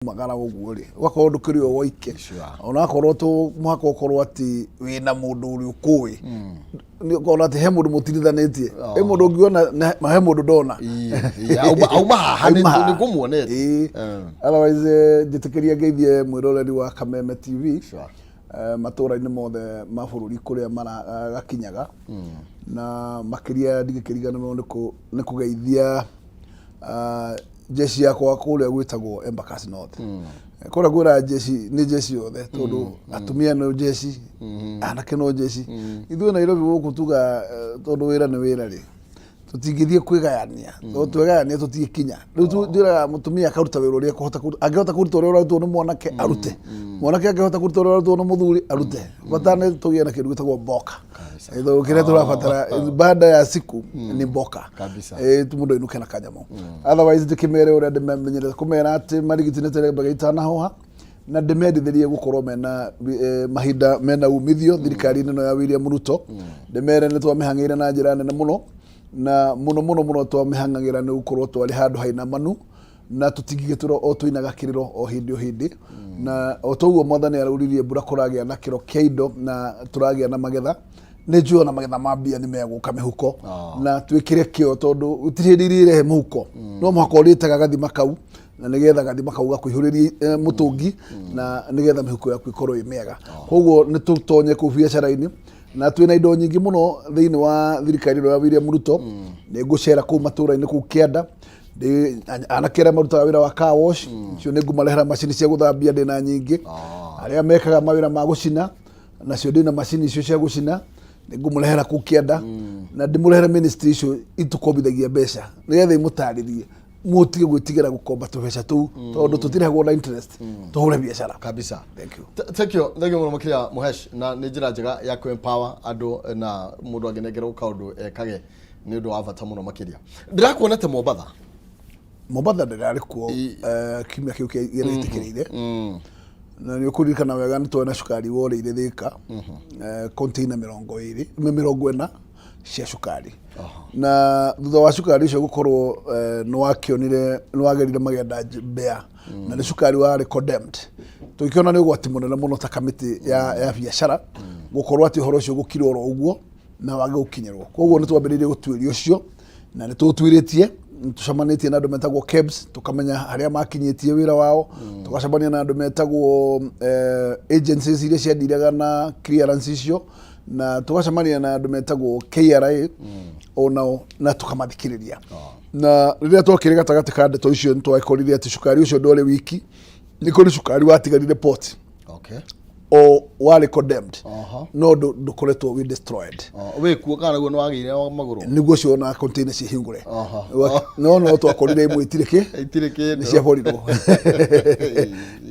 Magara ũguo rĩ, ũgakorwo ndũkĩrĩ o woike. Onakorwo to mũhaka ũkorwo atĩ wĩna mũndũ ũrĩa ũkũĩ, nĩ ũkona atĩ he mũndũ mũtirithanĩtie, he mũndũ ũngĩona na he mũndũ ndona. Auma haha. Auma haha. Nĩ ngũmuonete. Ĩĩ. Otherwise njĩtĩkĩria ngeithie mwĩroreri wa Kameme TV matũũra-inĩ mothe ma bũrũri kũrĩa maragakinyaga, na makĩria ndingĩkĩriganĩrwo nĩ kũgeithia jeshi yakwa kũrĩa gwĩtagwo Embakasi North. Kũrĩa kwĩra jeshi nĩ jeshi yothe, tondũ atumia no jeshi, anake no jeshi. Ithuĩ Nairobi gũkũ tuga tondũ wĩra nĩ wĩra rĩ, tũtingĩthiĩ kwĩgayania, tondũ twegayania tũtigĩkinya. Rĩu njĩraga mũtumia akaruta wĩra ũrĩa ekũhota kũruta. Angĩhota kũruta ũrĩa ũrarutwo nĩ mwanake, arute. Mwanake angĩhota kũruta ũrĩa ũrarutwo nĩ mũthuri, arute. Bata nĩ tũgĩe na kĩndũ gĩtagwo mboka. Tondũ kĩrĩa tũrabatara baada ya siku nĩ mboka. Tu mũndũ ainũke na kanyamũ. Otherwise ndĩkĩmere ũrĩa ndĩmenyerete kũmera atĩ marigiti nĩ terembaga itanahoha, na ndĩmendithĩrie gũkorwo mena mahinda mena umithio thirikari-inĩ ĩno ya William Ruto. Ndĩmere nĩ twamĩhang'ĩire na njĩra nene mũno, na mũno mũno mũno twamĩhang'agĩra nĩ gũkorwo twarĩ handũ hainamanu na tũtingĩgĩtũra o tũinaga kĩrĩro o hĩndĩ o hĩndĩ. Na o toguo mwathani arauririe mbura, kũragĩa na kĩro kĩa indo na tũragĩa na magetha. Nĩ njũĩ ona magetha ma mbia nĩ megũka mĩhuko, na twĩkĩre kĩo, tondũ gũtirĩ hĩndĩ iria irehe mũhuko, no mũhaka ũrĩtega gathima kau, na nĩgetha gathima kau gakũihũrĩrie mũtũngi, na nĩgetha mĩhuko yaku ĩkorwo ĩ mĩega. Koguo nĩ tũtonye kũu biacara-inĩ, na twĩna indo nyingĩ mũno thĩinĩ wa thirikari ĩno ya William Ruto. Nĩ ngũcera kũu matũũra-inĩ kũu kĩanda, anake arĩa marutaga wĩra wa car wash icio nĩ ngũmarehera macini cia gũthambia, ndĩna nyingĩ. Arĩa mekaga mawĩra ma gũcina nacio, ndĩna macini icio cia gũcina, nĩ ngũmũrehera kũu kĩanda, na ndĩmũrehere ministry icio itũkombithagia mbeca, nĩgetha imũtarĩrie mũtige gwĩtigĩra gũkomba tũbeca tũu, tondũ tũtirehagwo na interest, tũhũre biacara. Kabisa. Thank you. Thank you, thank you mũno makĩria, Mũhesh, na nĩ njĩra njega ya kũ empower andũ, na mũndũ angĩnengerwo kaũndũ ekage nĩ ũndũ wa bata mũno makĩria. Ndĩrakuonete Mombatha. Mombatha ndĩrarĩ kuo kiumia kĩu kĩretĩkĩrĩire, na nĩ ũkũririkana wega nĩ twarĩ na cukari worĩire Thĩka, container 20, 40 cia cukari. Na thutha wa cukari ũcio gũkorwo nĩ wakĩonire nĩ wagerire magenda mbea, na nĩ cukari warĩ condemned, tũgĩkĩona nĩ ũgwati mũnene mũno ta kamĩtĩ ya biacara gũkorwo atĩ ũhoro ũcio gũkira oro ũguo na wage gũkinyĩrwo. Koguo nĩ twambĩrĩirie gũtuĩria ũcio, na nĩ tũtuĩrĩtie, nĩ tũcemanĩtie na andũ metagwo KEBS, tũkamenya harĩa makinyĩtie wĩra wao, tũgacemania na andũ metagwo agencies iria ciandiraga na clearance icio, na tũgacemania na andũ metagwo KRA onao, na tũkamathikĩrĩria. Na rĩrĩa twakĩrĩ gatagatĩ ka ndeto icio, nĩ twakorire atĩ cukari ũcio ndwarĩ wiki, nĩ kũrĩ cukari watigarire port o warĩ condemned, no ndũkoretwo wĩ destroyed. Oh, wĩ kuo kana guo nĩ wagĩire wa magũrũ? Nĩguo ũcio ona container ciĩhingũre. No twakorire imwe itirĩ kĩ Itirĩ kĩndũ. Nĩ ciaborirwo.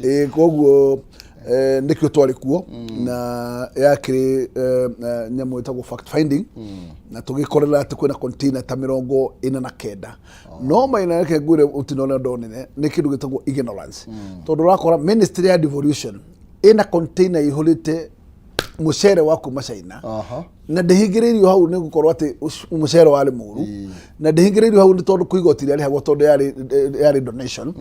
Ĩĩ, koguo nĩkĩo twarĩ kuo, na yakĩrĩ nyamũ ĩtagwo fact finding, na tũgĩkorera atĩ kwĩna container ta 49. No maina, reke ngwĩre ũtino ũrĩa ndonire nĩ kĩndũ gĩtagwo ignorance, tondũ ũrakora ministry ya devolution ĩna container ĩihũrĩte mũcere wa kuma China, na ndĩhingĩrĩirio hau nĩ gũkorwo atĩ mũcere warĩ mũru, na ndĩhingĩrĩirio hau nĩ tondũ kwĩ igoti rĩarĩhagwo, tondũ yarĩ donation.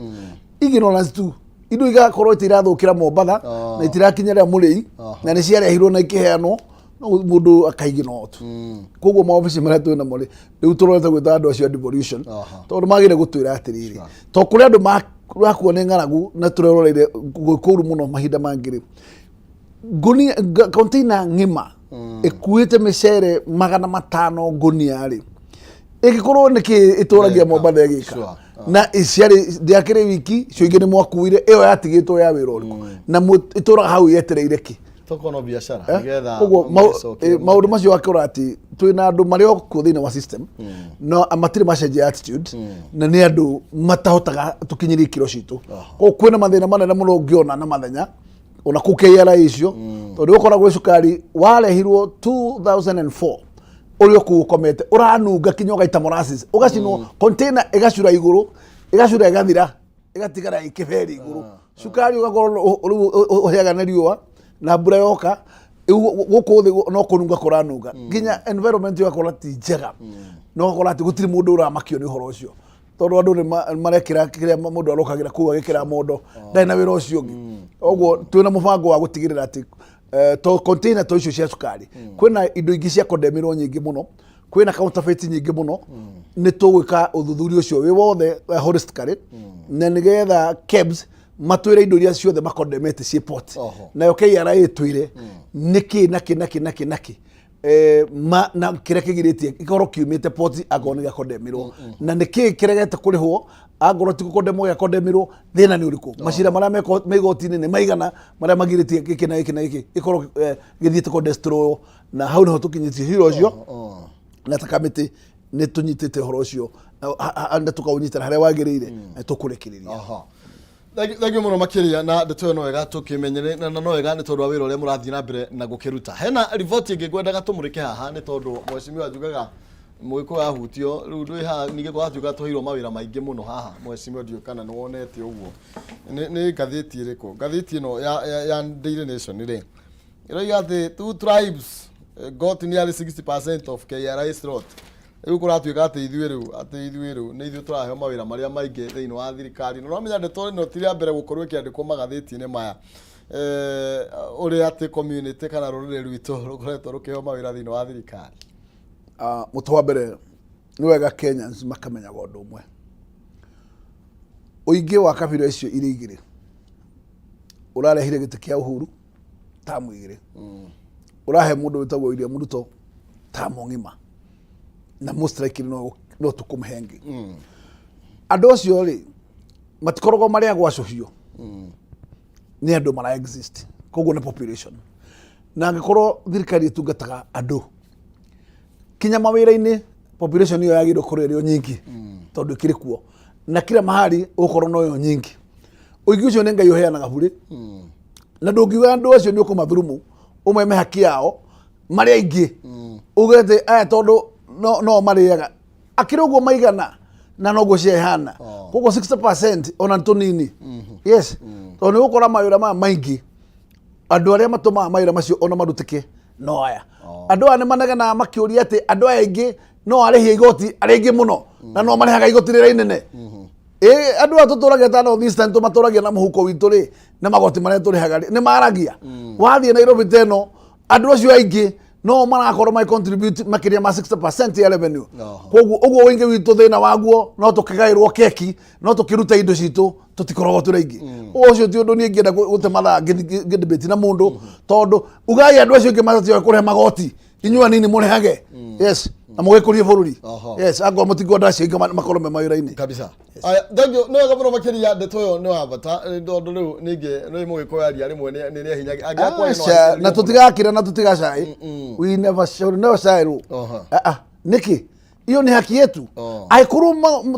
Ignorance tu, indo igakorwo itirathũkĩra Mombatha na itirakinyĩra mũrĩi, na nĩ ciarehirwo na ikĩheanwo, no mũndũ akaigino tu. Koguo maobici marĩa twĩ namo rĩ, rĩu tũrorete gwĩta andũ acio a devolution, tondũ magĩrĩire gũtwĩra atĩrĩrĩ, to kũrĩ andũ marakua nĩ ng'aragu, na tũreroreire kũru mũno mahinda mangĩ rĩ, ngũnia container ng'ima ĩkuĩte mĩcere 500 ngũnia rĩ, ĩgĩkorwo nĩkĩ ĩtũragia Ĩka. Mombatha ĩgĩka? Na ciarĩ ndiakĩrĩ wiki cio ingĩ nĩ mwakuire, ĩyo yatigĩtwo ya wĩra ũrĩkũ, na ĩtũraga hau yetereire kĩ? Tokorwo no biacara Eh? nĩgetha Koguo magĩcokie. maũndũ macio wakora atĩ twĩna andũ marĩ o kuo thĩinĩ wa system, no matirĩ macenjia attitude, na nĩ andũ matahotaga tũkinyĩrie ikĩro citũ. Koguo kwĩna mathĩna manene mũno ũngĩona na mathenya ona kũu KRA icio, tondũ ũkora gwĩ cukari warehirwo 2004 ũrĩa kũu ũkomete ũranunga kinya ũgaita molasses, ũgacinwo, container ĩgacura igũrũ, ĩgacura ĩgathira, ĩgatigara ĩkĩberi igũrũ. Cukari ũgakorwo rĩu ũhĩaga nĩ riũa na mbura yoka, rĩu gũkũ thĩ no kũnunga kũranunga, nginya environment ũgakora ti njega, no ũgakora atĩ gũtirĩ mũndũ ũramakio nĩ ũhoro ũcio. Tondũ andũ nĩ marekĩra kĩrĩa mũndũ arokagĩra kũu agĩkĩra mondo, ndarĩ na wĩra ũcio ũngĩ. Ũguo twĩna mũbango wa gũtigĩrĩra atĩ to container to icio cia cukari, kwĩna indo ingĩ cia kondemirwo nyingĩ mũno, kwĩna counterfeit nyingĩ mũno. Nĩ tũgwĩka ũthuthuria ũcio wĩ wothe holistically, na nĩgetha KEBS matwĩre indo iria ciothe makondemete ciĩ port. Nayo KRA ĩtwĩre nĩkĩ na kĩ na kĩ na kĩ na kĩ ma na kĩrĩa kĩgirĩtie gĩkorwo kiumĩte port angorwo nĩ gĩakondemirwo, na nĩkĩ kĩregete kũrĩhwo angorwo ti gũkondemwo gĩakondemirwo. Thĩna nĩ ũrĩkũ? Macira marĩa me igoti-inĩ nĩ maigana marĩa magirĩtie gĩkĩ na gĩkĩ na gĩkĩ gĩkorwo gĩthiĩte kũ destroy? Na hau nĩho tũkinyĩtie cira ũcio, na ta kamĩtĩ nĩ tũnyitĩte ũhoro ũcio na tũkaũnyitĩra harĩa wagĩrĩire na tũkũrĩkĩrĩria. Thank you mũno makĩria. Na ndeto ĩyo no wega tũkĩmenyere, na no wega nĩ tondũ wa wĩra ũrĩa mũrathiĩ na mbere na gũkĩruta. Hena riboti ĩngĩ ngwendaga tũmũrĩke haha, nĩ tondũ mheshimiwa njugaga mũgĩkũyũ ahutio rĩu ndwĩ haha. Ningĩ kũratuĩka tũheirwo mawĩra maingĩ mũno haha, mheshimiwa, ndiũĩ kana nĩ wonete ũguo. Nĩ ngathĩti ĩrĩkũ? Ngathĩti ĩno ya Daily Nation rĩ, ĩroiga atĩ two tribes got nearly 60% of KRA slot. Rĩu kũratuĩka atĩ ithuĩ rĩu nĩ ithuĩ tũraheo mawĩra marĩa maingĩ thĩinĩ wa thirikari. Na ũramenya ndeto ĩno ti rĩa mbere gũkorwo ĩkĩandĩkwo magathĩti-inĩ maya, ũrĩa atĩ community kana rũrĩrĩ rwitũ rũkoretwo rũkĩheo mawĩra thĩinĩ wa thirikari. Ah, mũtĩ wa mbere, nĩ wega Kenyans makamenyaga ũndũ ũmwe: ũingĩ wa kabira icio irĩ igĩrĩ ũrarehire gĩtĩ kĩa Uhuru tamu igĩrĩ, ũrahe mũndũ wĩtagwo William Ruto tamu ng'ima, na most likely no tũkũmũhe ĩngĩ. Andũ acio rĩ, matikoragwo marĩ a gwacũhio, nĩ andũ mara exist, koguo nĩ population. Na angĩkorwo thirikari ĩtungataga andũ kinya mawĩra-inĩ, population ĩyo yagĩrĩirwo gũkorwo ĩrĩ o nyingĩ, tondũ ĩkĩrĩ kuo na kila mahali ũgũkorwo noyo nyingĩ. Ũingĩ ũcio nĩ Ngai ũheanaga burĩ, na ndũngiuga andũ acio nĩ ũkũmathurumu ũmeme haki yao marĩ aingĩ, uge atĩ aya tondũ no marĩaga akĩrĩ ũguo maigana na noguo cia ihana. Koguo 60% ona nĩ tũnini, yes, tondũ nĩ ũgũkora mawĩra maya maingĩ, andũ arĩa matũmaga mawĩra macio ona marutĩke no aya. Andũ aya nĩ manegenaga makĩũria atĩ andũ aya aingĩ no arĩhia igoti arĩa aingĩ mũno na no marĩhaga igoti rĩrĩa inene. Ĩ andũ aya tũtũragia ta North Eastern, tũmatũragia na mũhuko witũ rĩ, na magoti marĩa tũrĩhaga rĩ, nĩ maragia. Wathiĩ Nairobi ta ĩno, andũ acio aingĩ no marakorwo ma contribute makĩria ma 60% ya revenue. Koguo ũguo ũingĩ witũ thĩna waguo no tũkĩgaĩrwo keki, no tũkĩruta indo citũ, tũtikoragwo tũrĩ aingĩ. Ũcio ti ũndũ niĩ ingĩenda gũte mathaa ngĩdebate na mũndũ, tondũ ugai andũ acio angĩ matatiga kũrĩha magoti, inyuĩ anini mũrĩhage, yes, na mũgĩkũrie bũrũri. Yes, angorwo mũtingwenda acio aingĩ makorwo me mawĩra-inĩ. Kabisa. Aya, thank you, nĩ wega mũno makĩria. Ndeto ĩyo nĩ wa bata, tondũ rĩu ningĩ nĩ mũgĩkũyũ aria rĩmwe nĩ nĩ hinya angĩakwaria no Aca, na ahinyĩrĩrio mũno. Tũtigakira na tũtigacai. We never shall never shy rũ. Nĩkĩ iyo nĩ haki yetu. Angĩkorwo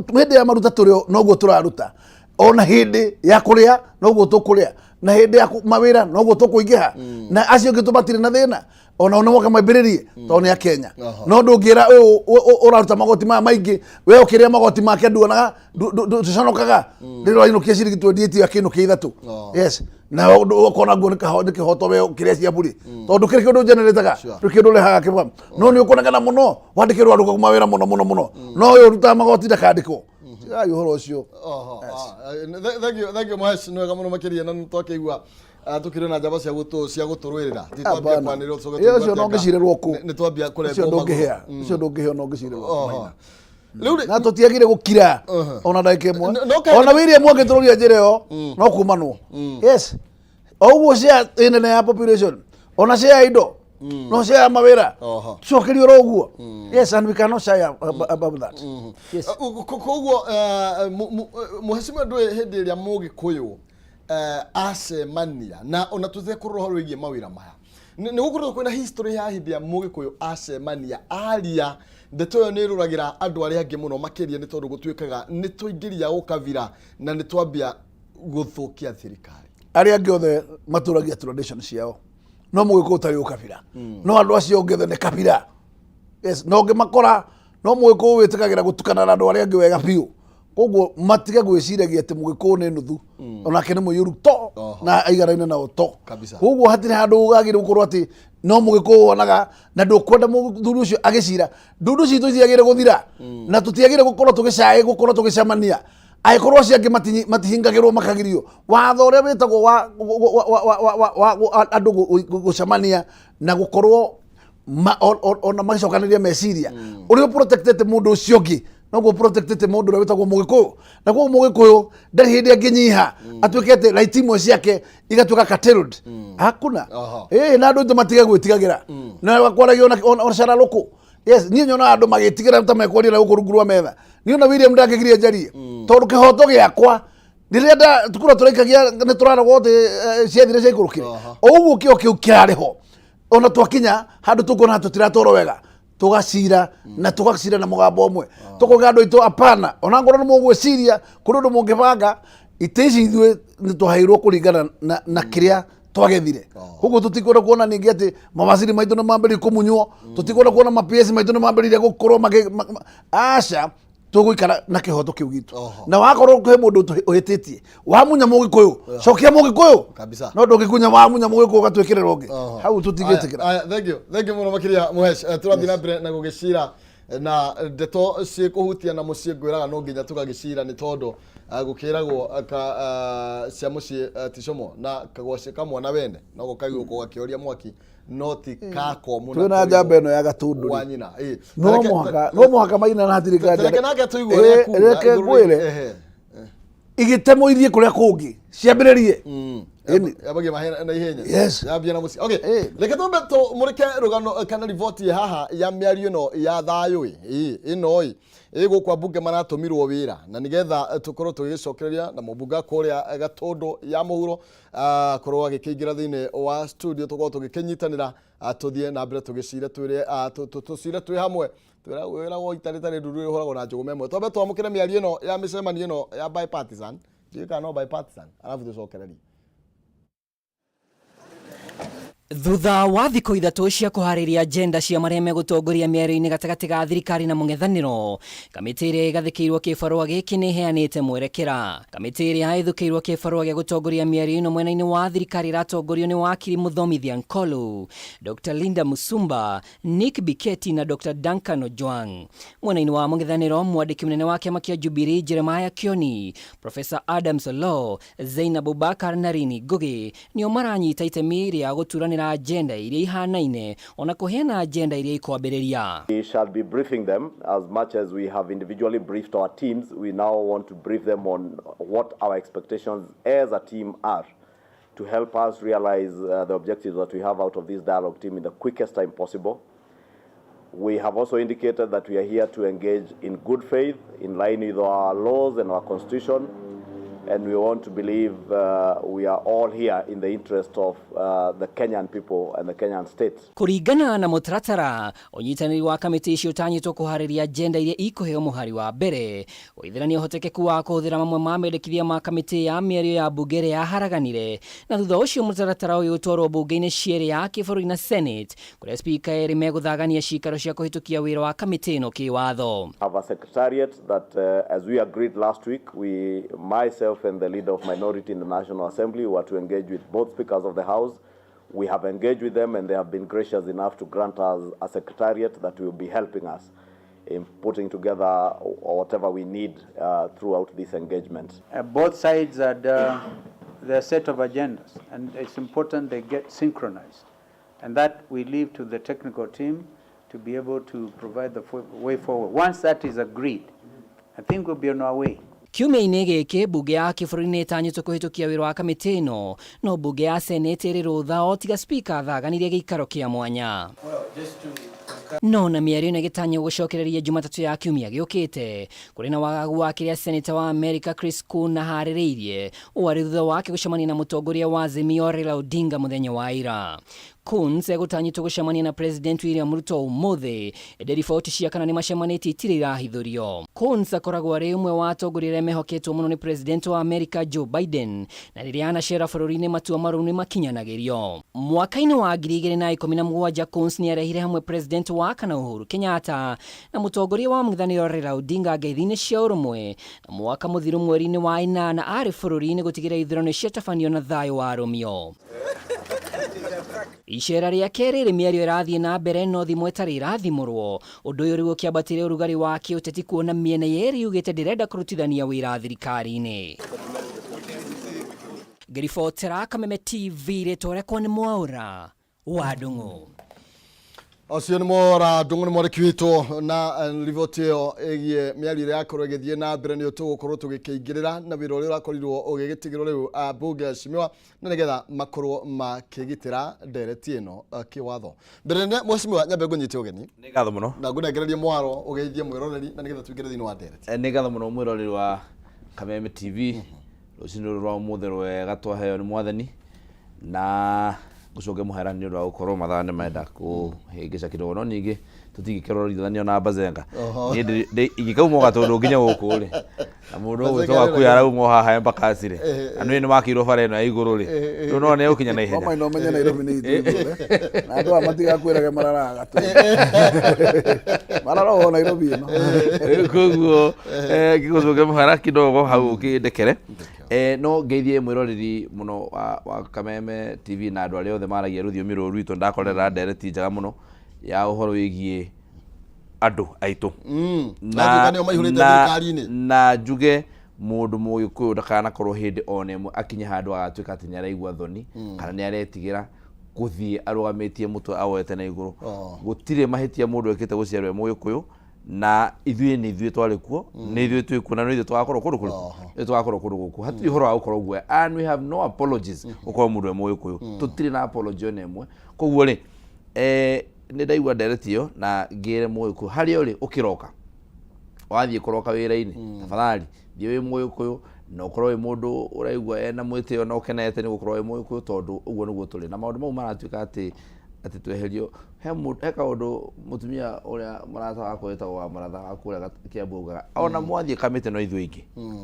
hĩndĩ ya maruta tũrĩ noguo tũraruta, ona hĩndĩ ya kũrĩa noguo tũkũrĩa, na hĩndĩ ya mawĩra noguo tũkũingĩha, na acio angĩ tũmatirĩ na thĩna ona nĩ moka mambĩrĩrie tondũ nĩ a Kenya. No ndũngĩra ũyũ ũraruta magoti maya maingĩ, we ũkĩrĩa magoti make nduonaga ndũconokaga rĩrĩa ũrainũkia ciringi 28 akĩinũkia ithatũ. Yes, na ũkona guo nĩ kĩhoto we ũkĩrĩa cia buri, tondũ kĩrĩ kĩndũ generataga, ndũrĩ kĩndũ ũrehaga kĩba, no nĩ ũkonekana mũno wandĩkĩrwo andũ mawĩra mũno mũno mũno, no ũyũ ũrutaga magoti ndakandĩkwo. Tigai ũhoro ũcio. Thank you, thank you Mahesh, nĩ wega mũno makĩria. Na nĩ twakĩigua tukĩrĩ na njamba cia gũtũrũĩrĩra, ti twambia Hapana. kwanĩrĩra tũcoke Ĩyo tũigue ũcio atĩ no anga ngĩcirĩrwo kũ? nĩ twambia Ũcio kũrengwo magũrũ. ndũngĩhĩa, ũcio ndũngĩhĩa no ngĩcirĩrwo. Rĩu rĩ Na tũtiagire gũkira ona ndagĩka ĩmwe. No Ona William angĩtũrũria njĩra ĩyo no kumanwo, yes. O ũguo share ĩnene ya population, ona share ya indo, no share ya mawĩra, tucokerio oro ũguo, yes, and we cannot shy above that, yes. Koguo mũhecimiwa, ndũĩ hĩndĩ ĩrĩa mũgĩkũyũ acemania na ona tũtekũrora ũhoro wĩgiĩ mawĩra maya, nĩ gũkoretwo kwĩna history ya hĩndĩ ya mũgĩkũyũ acemania aria, ndeto ĩyo nĩ ĩrũragĩra andũ arĩa angĩ mũno makĩria, nĩ tondũ gũtuĩkaga nĩ tũingĩria ũkabira na nĩ twambia gũthũkia thirikari. Arĩa angĩ othe matũragia tradition ciao, no mũgĩkũyũ ũtarĩ ũkabira, no andũ acio angĩ othe nĩ kabira, yes. No ũngĩmakora no mũgĩkũyũ wĩtĩkagĩra gũtukana na andũ arĩa angĩ wega biũ. Koguo matige gwĩciragia atĩ Mũgĩkũyũ nĩ nuthu, onake nĩ mũiyũru to na aiganaine nao to. Kabisa. Koguo hatirĩ handũ wagĩrĩirwo gũkorwo atĩ no Mũgĩkũyũ wonaga na ndũkwenda mũthuri ũcio agĩcira. Ndundu citũ itiagĩrĩire gũthira na tũtiagĩrĩire gũkorwo tũgĩcaĩ gũkorwo tũgĩcemania angĩkorwo acio angĩ matihingagĩrwo makagirio. Watho ũrĩa wĩtagwo wa andũ gũcemania na gũkorwo ona magĩcokanĩria meciria, ũrĩa ũprotectĩte mũndũ ũcio ũngĩ noguo ũprotectĩte mũndũ ũrĩa wĩtagwo Mũgĩkũyũ. Na koguo Mũgĩkũyũ ndarĩ hĩndĩ angĩnyiha atuĩke atĩ right imwe ciake igatuĩka curtailed. Hakuna. Ĩĩ, na andũ aitũ matige gwĩtigagĩra na kwaragia ona cara rũkũ. Yes, niĩ nyonaga andũ magĩtigĩra ta mekwaria na gũkũ rungu rwa metha. Niĩ ona William ndangĩgiria njarie tondũ kĩhoto gĩakwa rĩrĩa kura tũraikagia nĩ tũrarogwo atĩ ciathire ciaikũrũkire. O ũguo kĩo kĩu kĩrarĩ ho, ona twakinya handũ tũkuona tũtiratwarwo wega, tũgacira na tũgacira na mũgambo ũmwe, tũkauga andũ aitũ apana, ona ngorwo nĩ mũgwĩciria kũrĩ ũndũ mũngĩbanga, itĩ ici ithuĩ nĩ twaheirwo kũringana na kĩrĩa twagethire. Koguo tũtikwenda kuona ningĩ atĩ mawaziri maitũ nĩ mambĩrĩria kũmunywo, tũtikwenda kuona ma PS maitũ nĩ mambĩrĩria gũkorwo magĩ aca, tũgũikara na kĩhoto kĩu gitũ. Na wakorwo kwĩ mũndũ ũhĩtĩtie wamunya Mũgĩkũyũ, cokia Mũgĩkũyũ. Kabisa. No ndũngĩkunya wamunya Mũgĩkũyũ ũgatwĩkĩrĩra ũngĩ. Hau tũtingĩtĩkĩra. Aya, thank you, thank you mũno makĩria Mũhesh. Tũrathiĩ na mbere na gũgĩcira na ndeto ciĩkũhutia na mũciĩ, ngwĩraga no nginya tũgagĩcira nĩ tondũ gũkĩragwo ka cia mũciĩ ti como na kagwacĩ ka mwana wene no gũkaigwo gakĩoria mwaki no ti kakomu. Twĩna njamba ĩno ya Gatũndũ wa nyina. No mũhaka, no mũhaka maina na hatirĩ nganja. Reke nake tũigue ũrĩa ekuga Reke igũrũ ngwĩre. Igĩtemwo ithiĩ kũrĩa kũngĩ ciambĩrĩrie. Ĩni. Yambagia na ihenya. Yes. Yambia na mũciĩ. Okay. Reke twambe tũmũrĩke rũgano kana riboti ĩ haha ya mĩario ĩno ya thayũ ĩ. Ĩ, ĩno ĩ ĩ gũkũ ambunge maratũmirwo wĩra na nĩgetha tũkorwo tũgĩgĩcokereria na mũmbunge kũrĩa Gatũndũ ya mũhuro akorwo agĩkĩingĩra thĩinĩ wa studio, tũkorwo tũgĩkĩnyitanĩra, tũthiĩ na mbere tũgĩcire twĩre tũcire twĩ hamwe. Wĩragwo ita rĩtarĩ ndundu rĩhũragwo na njũgũma ĩmwe. Twambe twamũkĩre mĩario ĩno ya mĩcemanio ĩno ya bipartisan, ndiũĩ kana no bipartisan, arabu tũcokererie. Thutha wa thikũ 3 cia kũharĩria agenda cia marĩa megũtongoria mĩario-inĩ gatagatĩ ga thirikari na mũng'ethanĩro, kamĩtĩ ĩrĩa ĩgathĩkĩirwo kĩbarũa gĩkĩ nĩ ĩheanĩte mwerekera. Kamĩtĩ ĩrĩa ĩthũkĩirwo kĩbarũa gĩa gũtongoria mĩario ĩno mwena-inĩ wa thirikari ĩratongorio nĩ wakiri Mũthomithia Nkolu, Dr Linda Musumba, Nick Biketi na Dr Duncan Ojwang. Mwena-inĩ wa mũng'ethanĩro, mwandĩki mũnene wa kĩama kĩa Jubilee Jeremiah Kioni, Professor Adams Oloo, Zainab Abubakar na Rini Ngugi nĩo maranyita itemi rĩa gũturanĩra agenda iria ihanaine ona kũheana agenda iria ikwambĩrĩria. We shall be briefing them as much as we have individually briefed our teams. We now want to brief them on what our expectations as a team are to help us realize the objectives that we have out of this dialogue team in the quickest time possible. We have also indicated that we are here to engage in good faith, in line with our laws and our constitution, and we want to believe we are all here in the interest of the Kenyan people and the Kenyan state. Kũringana na mũtaratara, ũnyitanĩri wa kamĩtĩ icio ũtanyĩtwo kũharĩria agenda iria ikũheo mũhari wa mbere, gũithĩrania ũhotekeku wa kũhũthĩra mamwe ma mendekithia ma kamĩtĩ ya mĩario ya mbunge ĩrĩa yaharaganire, na thutha ũcio mũtaratara ũyũ ũtwarwo mbunge-inĩ cierĩ ya kĩbũrũri na Senate, kũrĩa spika erĩ megũthagania cikaro cia kũhĩtũkia wĩra wa kamĩtĩ ĩno kĩwatho. Have a secretariat that, as we agreed last week, we, myself and the leader of minority in the National Assembly, were to engage with both speakers of the House. We have engaged with them and they have been gracious enough to grant us a secretariat that will be helping us in putting together whatever we need throughout this engagement. Both sides had their set of agendas, and it's important they get synchronized. And that we leave to the technical team to be able to provide the way forward. Once that is agreed, I think we'll be on our way. Kiumia-inĩ gĩkĩ mbunge ya kĩbũrũri nĩ ĩtanyĩtwo kũhĩtũkia wĩra wa kamĩtĩ ĩno, no mbunge ya Senate ĩrĩ rũtha o tiga spika athaganirie gĩikaro kĩa mwanya. No na mĩario ĩno ĩgĩtanywo gũcokereria Jumatatũ ya kiumia gĩũkĩte, kũrĩ na wagagu wa kĩrĩa Senator wa America Chris Coons aharĩrĩirie, ũũ arĩ thutha wake gũcemania na mũtongoria wa Azimio Raila Odinga mũthenya wa ira. Coons egũtanyĩtwo gũcemania na President William Ruto ũmũthĩ, ĩndĩ riboti cia kana nĩ macemanĩtie itirĩ irahithũrio. Coons akoragwo arĩ ũmwe wa atongoria arĩa mehoketwo mũno nĩ President wa Amerika Joe Biden, na rĩrĩa anacera bũrũri-inĩ matua marũmu nĩ makinyanagĩrio. Mwaka-inĩ wa 2017 Coons nĩ arehire hamwe President wa kana Uhuru Kenyatta na mũtongoria wa mũng'ethanĩro Raila Odinga ngeithi-inĩ cia ũrũmwe, na mwaka mũthiru mweri-inĩ wa ĩnana arĩ bũrũri-inĩ gũtigĩrĩra ithurano ciatabanio na thayũ warũmio. Icera rĩa kerĩ rĩ mĩario ĩrathiĩ na mbere no thimũ ĩtarĩ ĩrathimũrwo. Ũndũ ũyũ rĩu ũkĩambatĩria ũrugarĩ wa kĩũteti kuona mĩena yerĩ yugĩte ndĩrenda kũrutithania wĩra thirikari-inĩ. Ngĩribotera Kameme TV rĩtwa rĩakwa nĩ Mwaũra wa Ndung'u. Ũcio nĩ Mwaũra Ndung'u nĩ mwandĩki witũ na riboti ĩyo ĩgiĩ mĩario ĩrĩa yakorwo ĩgĩthiĩ na mbere nĩyo tũgũkorwo tũgĩkĩingĩrĩra na wĩra ũrĩa ũrakorirwo ũgĩgĩtigĩrwo rĩu ambunge acimiwa na nĩgetha makorwo makĩgitĩra ndereti ĩno kĩwatho. Mbere nene mheshimiwa nyambe ngũnyite ũgeni. Nĩ ngatho mũno. Na ngũnengererie mwaro ũgeithie mwĩroreri na nĩgetha tũingĩre thĩinĩ wa ndereti. Nĩ ngatho mũno mwĩroreri wa Kameme TV. Rũcinĩ rũrũ rwa ũmũthĩ rwega twaheo nĩ mwathani na ngũcũnge mũhera nĩ ũndũ wa gũkorwo mathaa nĩ marenda kũhĩngĩca kidogo no ningĩ tũtingĩkĩrorithania na Bazenga. Niĩ ingĩkauma o gatũndũ nginya gũkũ rĩ na mũndũ ũgwĩtwo Gakuya arauma o haha Embakasi rĩ na nĩ nĩwakĩirwo bara ĩno ya igũrũ rĩ rĩu no nĩ egũkinya na ihenya. Mama no menye Nairobi nĩ itũ ithuothe na andũ aya matigakwĩrage mararaga gatũndũ marara o Nairobi ĩno. Rĩu koguo ngĩgũcũnge mũhera kidogo hau ũkĩndekere. No ngeithie mwĩroreri mũno wa Kameme TV na andũ arĩa othe maragia rũthiomi rũrũ rwitũ ndakorera ndereti njega mũno ya ũhoro wĩgiĩ andũ aitũ. Na nĩo maihũrĩte thirikari-inĩ. Na njuge mũndũ mũgĩkũyũ ndakanakorwo hĩndĩ ona ĩmwe akinye handũ agatuĩka atĩ nĩ araigua thoni kana nĩ aretigĩra gũthiĩ arũgamĩtie mũtwe awoete na igũrũ. Gũtirĩ mahĩtia mũndũ ekĩte gũciarwo e mũgĩkũyũ na ithuĩ nĩ ithuĩ twarĩ kuo nĩ ithuĩ twĩ kuo na nĩ ithuĩ tũgakorwo kũndũ kũrĩkũ nĩ tũgakorwo kũndũ gũkũ hatirĩ ũhoro wa gũkorwo guoya and we have no apologies gũkorwo mũndũ e mũgĩkũyũ tũtirĩ na apology ona ĩmwe koguo rĩ nĩ ndaigua ndereti ĩyo na ngĩre mũgĩkũyũ harĩa ũrĩ ũkĩroka wathiĩ kũroka wĩra-inĩ tafadhali thiĩ wĩ mũgĩkũyũ na ũkorwo wĩ mũndũ ũraigua ena mwĩtĩo na ũkenete nĩ gũkorwo wĩ mũgĩkũyũ tondũ ũguo nĩguo tũrĩ na maũndũ mau maratuĩka atĩ atĩ tweherio he kaũndũ mũtumia ũrĩa mũrata wakwa wĩtagwo wa mũratha wa kũrĩa Kĩambu augaga ona mwathiĩ kamĩtĩ no ithuĩ aingĩ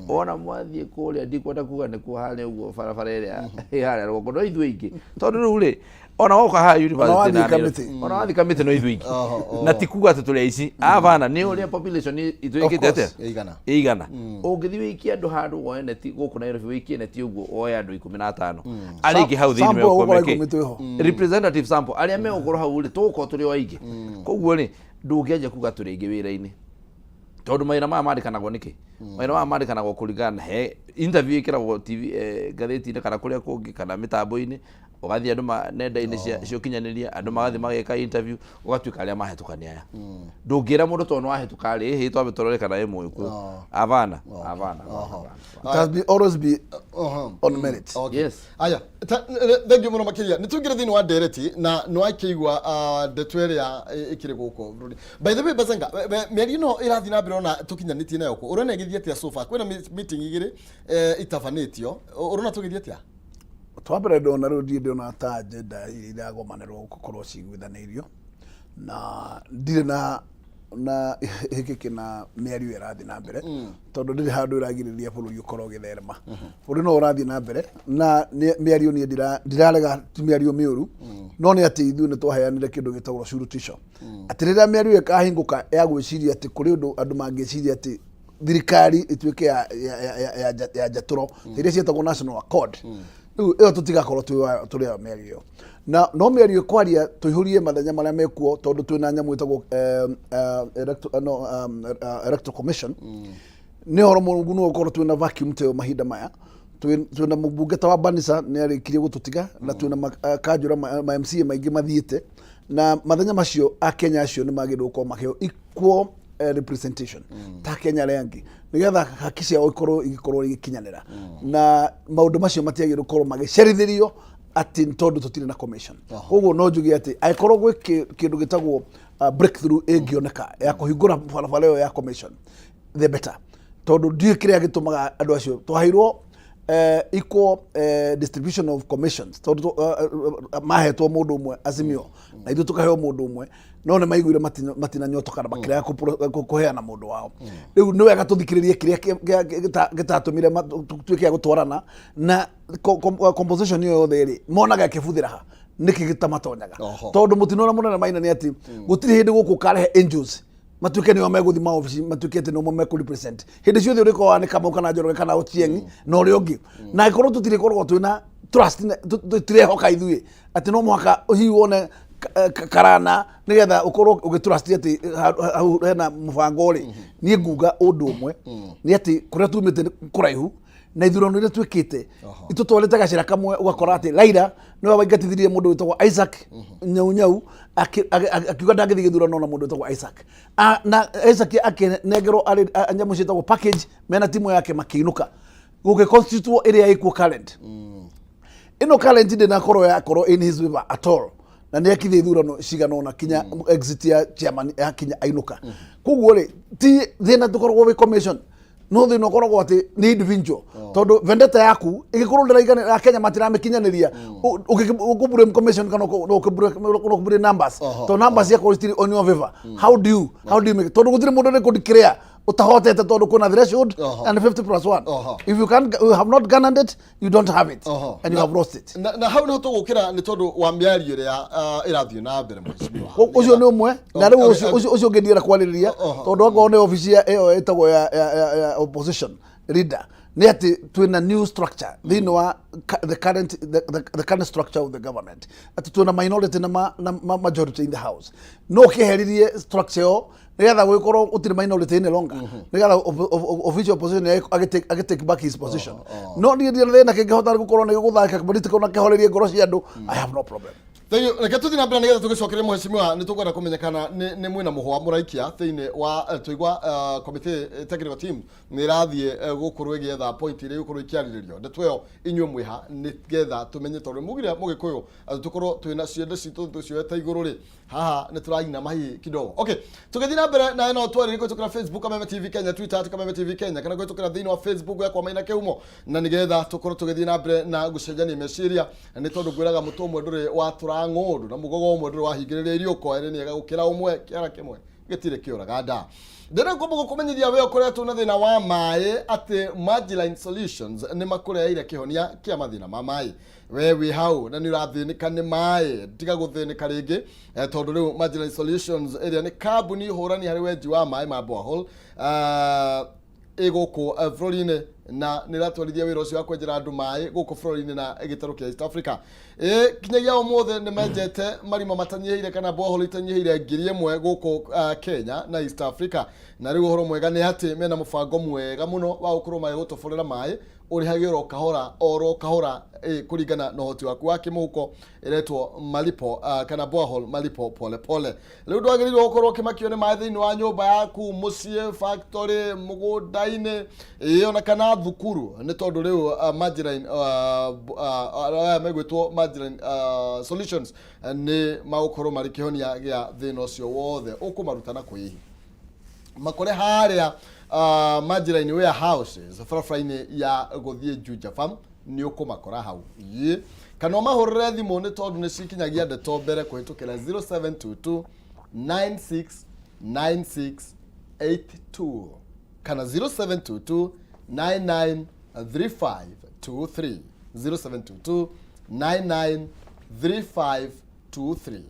ona mwathiĩ kũrĩa ndikwenda kuga nĩ kuo harĩa ũguo barabara ĩrĩa ĩ harĩa rũgongo no ithuĩ aingĩ tondũ rĩu rĩ ona woka haha university wathiĩ na Nairobi, kamĩtĩ. ona wathiĩ kamĩtĩ no ithuĩ aingĩ na ti kuga atĩ tũrĩ aici abana nĩ ũrĩa population ituĩkĩte course, atĩa ĩigana. ĩigana ũngĩthiĩ wĩikie andũ handũ woe neti gũkũ Nairobi wĩikie neti ũguo woe andũ 15 arĩa aingĩ hau thĩinĩ Sample megũkorwo ũgũkora mekĩ? ikũmi twĩho. Representative sample arĩa megũkorwo hau rĩ tũgũkorwo tũrĩ o aingĩ koguo rĩ ndũngĩanjia kuga tũrĩ aingĩ wĩra-inĩ tondũ mawĩra maya mandĩkanagwo nĩkĩ mawĩra maya mandĩkanagwo kũringana na he interview ĩkĩragwo TV ngathĩti-inĩ kana kũrĩa kũngĩ kana mĩtambo-inĩ ũgathiĩ andũ nenda-inĩ cia ũkinyanĩria andũ magathiĩ mageka interview ũgatuĩka arĩa mahĩtũka nĩ aya ndũngĩra mũndũ tondũ nĩwahĩtũka rĩ ĩhĩ twambe tũrore kana wĩ mũgĩkũyũ abana abana It has been always be on merit. Okay. Yes. Aya, thank you mũno makĩria. Nĩ tũingĩre thĩinĩ wa ndereti na nĩ wakĩigua ndeto ĩrĩa ĩkĩrĩ gũkũ bũrũri. By the way, Bazenga, mĩario ĩno ĩrathiĩ na mbere ona tũkinyanĩtie nayo kũ? Ũrona ĩgĩthiĩ atĩa so far? Kwĩna meeting igĩrĩ itabanĩtio. Ũrona tũgĩthiĩ atĩa? Twambere ndona rĩu ndirĩ ndĩrona ta agenda iria iragomanĩrwo gũkorwo ciguithanĩirio na ndirĩ na hĩkĩkĩ na mĩario ĩrathiĩ na mbere tondũ ndĩrĩ handũ ĩragirĩrĩria bũrũri ũkorwo ũgĩtherema. Bũrũri no ũrathiĩ na mbere na mĩario niĩ ndirarega ti mĩario mĩũru no nĩ atĩ ithuĩ nĩ twaheanire kĩndũ gĩtagwo shurutisho atĩ rĩrĩa mĩario ĩkahingũka ya gwĩciria atĩ kũrĩ ũndũ andũ mangĩciria atĩ thirikari ĩtuĩke ya njatũro iria ciĩtagwo national accord rĩu ĩyo tũtigakorwo tũrĩ ayo mĩario ĩyo na no mĩario ĩkwaria tũihũrie mathenya marĩa mekuo tondũ twĩna nyamũ ĩtagwo electoral commission nĩ ũhoro mũrungu no ũkorwo twĩna vacuum ta ĩyo mahinda maya twĩna mũmbunge ta wa Banisa nĩ arĩkirie gũtũtiga na twĩna kanjũra ma MCA maingĩ mathiĩte na mathenya macio akenya acio nĩ magĩrĩirwo gũkorwo makĩheo equal representation ta Kenya arĩa angĩ nĩgetha haki ciao ikorwo igĩkorwo igĩkinyanĩra na maũndũ macio matiagĩrĩirwo gũkorwo magĩcerithĩrio atĩ nĩ tondũ tũtirĩ na commission koguo no njuge atĩ angĩkorwo gwĩ kĩndũ gĩtagwo breakthrough ĩngĩoneka ya kũhingũra barabara ĩyo ya commission the better tondũ ndiũĩ kĩrĩa gĩtũmaga andũ acio twaheirwo Equal distribution of commissions, tondũ mahetwo mũndũ ũmwe Azimio na ithuĩ tũkaheo mũndũ ũmwe, no nĩ maiguire matinanyotoka na makĩrega kũheana mũndũ wao. Rĩu nĩ wega tũthikĩrĩrie kĩrĩa gĩtatũmire tuĩke a gũtwarana na composition ĩyo yothe rĩ, monaga ĩkĩbuthĩra ha, nĩkĩ gĩtamatonyaga? Tondũ mũtino ũrĩa mũnene Maina nĩ atĩ gũtirĩ hĩndĩ gũkũ ũkarehe angels matuĩke nĩo megũthiĩ maobici, matuĩke atĩ nĩo mekũ represent. Hĩndĩ ciothe ũrĩkoragwo nĩ Kamau kana Njoroge kana Ochieng na ũrĩa ũngĩ, na angĩkorwo tũtirĩkoragwo twĩna trust, tũtirehoka ithuĩ atĩ no mũhaka hihi wone karana nĩgetha ũkorwo ũgĩtrust atĩ hau hena mũbango rĩ. Niĩ nguga ũndũ ũmwe nĩ atĩ kũrĩa tumĩte nĩ kũraihu na ithurano iria twĩkĩte itũtwarĩte gacĩra kamwe, ũgakora atĩ Raila nĩwe waingatithirie mũndũ wĩtagwo Isaac Nyau Nyau, akiuga ndangĩthiĩ gĩthurano na mũndũ wĩtagwo Isaac. Na Isaac akĩnengerwo arĩ nyamũ ciĩtagwo package mena timu yake, makĩinũka gũkĩ constitute ĩrĩa ĩkuo current. Ĩno current ndĩnakorwo yakorwo in his favor at all, na nĩ ekithia ithurano cigana ũna kinya exit ya chairman ya kinya ainũka. Koguo rĩ, ti thĩna tũkoragwo wĩ commission, no thĩna ũkoragwo atĩ nĩ individual, tondũ vendetta yaku ĩgĩkorwo ndĩraigana, Akenya matiramĩkinyanĩria, ũkũ commission kana ũkũ numbers, tondũ numbers ciakorwo citirĩ on your favor, how do you make it? Tondũ gũtirĩ mũndũ ũrĩ declare ũtahotete, tondũ kwĩna threshold and 50 plus 1. If you can you have not garnered it, you don't have it and you have lost it. Na hau niho tũgũkĩra nĩ tondũ wa mĩario ĩrĩa ĩrathiĩ na mbere, mheshimiwa. Ũcio nĩ ũmwe, na rĩu ũcio ũngĩ ndienda kwarĩrĩria, tondũ okorwo nĩ obici ĩyo ĩtagwo ya opposition leader, nĩ atĩ twĩna new structure thĩinĩ wa the current structure of the government, atĩ twĩna minority na majority in the house. No ũkĩheririe structure ĩyo nĩgetha gũgĩkorwo gũtirĩ minority any longer, nĩgetha official opposition agĩ take back his position. No niĩ ndirĩ na thĩna, kĩngĩhota gũkorwo nĩ gũthaka political na kĩhorerie ngoro cia andũ, I have no problem. Thank you. Reke tũthiĩ na mbere nĩgetha tũgĩcokerie mheshimiwa. Nĩ tũkwenda kũmenya kana nĩ mwĩna mũhwa mũraikia thĩinĩ wa tũigua committee, technical team nĩ ĩrathiĩ gũkorwo ĩgĩetha point iria igũkorwo ikĩarĩrĩrio. Ndeto ĩyo inyuĩ mwĩha, nĩgetha tũmenye, tondũ mugire mũgĩkũyũ atĩ tũkorwo twĩna ciende citũ tũcioete igũrũ rĩ, haha nĩ tũrainama hihi kidogo. Okay, tũgĩthiĩ na mbere na ĩno twarĩrĩ kũhĩtũkĩra Facebook Kameme TV Kenya, Twitter @KamemeTV Kenya, kana kũhĩtũkĩra thĩinĩ wa Facebook yakwa Maina Kĩhumo, na nĩgetha tũkorwo tũgĩthiĩ na mbere na gũcenjania meciria, nĩ tondũ ngwĩraga mũtũ ũmwe ndũrĩ watũra ng'ũndũ na mũgogo ũmwe ndũrĩ wahingĩrĩria iriũko, erĩ nĩ ega gũkĩra ũmwe, kĩara kĩmwe gĩtirĩ kĩũraga nda. Ndĩrenda ngomba gũkũmenyithia we ũkoretwo na thĩna wa maĩ atĩ Magiline Solutions nĩ makũreheire kĩhonia kĩa mathĩna ma maĩ. We wĩ hau na nĩ ũrathĩnĩka nĩ maĩ, tiga gũthĩnĩka rĩngĩ, tondũ rĩu Magiline Solutions ĩrĩa nĩ kambuni hũrani harĩ wenji wa maĩ ma borehole ĩ gũkũ bũrũri-inĩ, na nĩ ĩratwarithia wĩra ũcio wa kwenjera andũ maĩ gũkũ bũrũri-inĩ na gĩtarũ kĩa East Africa. Ĩ kinyagia ũmũthĩ nĩ menjete marima matanyihĩire kana borehole itanyihĩire 1000 gũkũ Kenya na East Africa. Na rĩu ũhoro mwega nĩ atĩ mena mũbango mwega mũno wa gũkorwo magĩgũtoborera maĩ, ũrĩhage oro kahora oro kahora, kũringana na ũhoti waku wa kĩmũhuko, ĩretwo malipo kana borehole malipo pole pole. Rĩu ndwagĩrĩirwo gũkorwo ũkĩmakio nĩ maĩ thĩinĩ wa nyũmba yaku, mũciĩ, factory, mũgũnda-inĩ, ona kana thukuru, nĩ tondũ rĩu Magiline, aya megwĩtwo Magiline Solutions nĩ magũkorwo marĩ kĩhonia gĩa thĩna ũcio wothe. Ũkũmaruta na kwĩhi makore harĩa Magiline warehouses, barabara-inĩ ya gũthiĩ Juja Farm, nĩ ũkũmakora hau. Ĩ kana ũmahũrĩre thimũ, nĩ tondũ nĩ cikinyagia ndeto mbere kũhĩtũkĩra 0722 969682 kana 0722 993523, 0722 993523.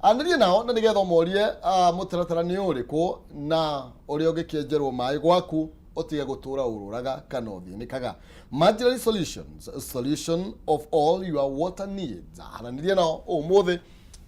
Anĩrie nao na nĩgetha ũmorie mũtaratara nĩ ũrĩkũ na ũrĩa ũngĩkĩenjerwo maĩ gwaku ũtige gũtũra ũrũraga kana ũthĩnĩkaga. Magiline Solutions, solution of all your water needs. Aranĩria nao ũmũthĩ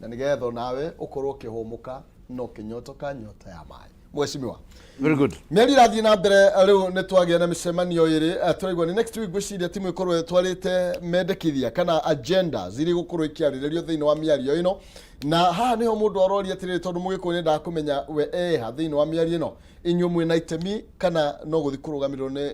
na nĩgetha nawe ũkorwo ũkĩhũmũka na ũkĩnyotoka nyota ya maĩ. Mheshimiwa. Very good. Mĩario ĩrathiĩ na mbere. Rĩu nĩ twagĩa na mĩcemanio ĩrĩ, tũraigua nĩ next week ngwĩciria timu ĩkorwo ĩtwarĩte mendekithia kana agendas iria igũkorwo ikĩarĩrĩrio thĩinĩ wa mĩario ĩno. Na haha nĩho mũndũ aroria atĩrĩrĩ, tondũ mũgĩkũyũ nĩendaga kũmenya we eha thĩinĩ wa mĩario ĩno, inyuĩ mwĩna itemi kana no gũthiĩ kũrũgamĩrĩrwo nĩ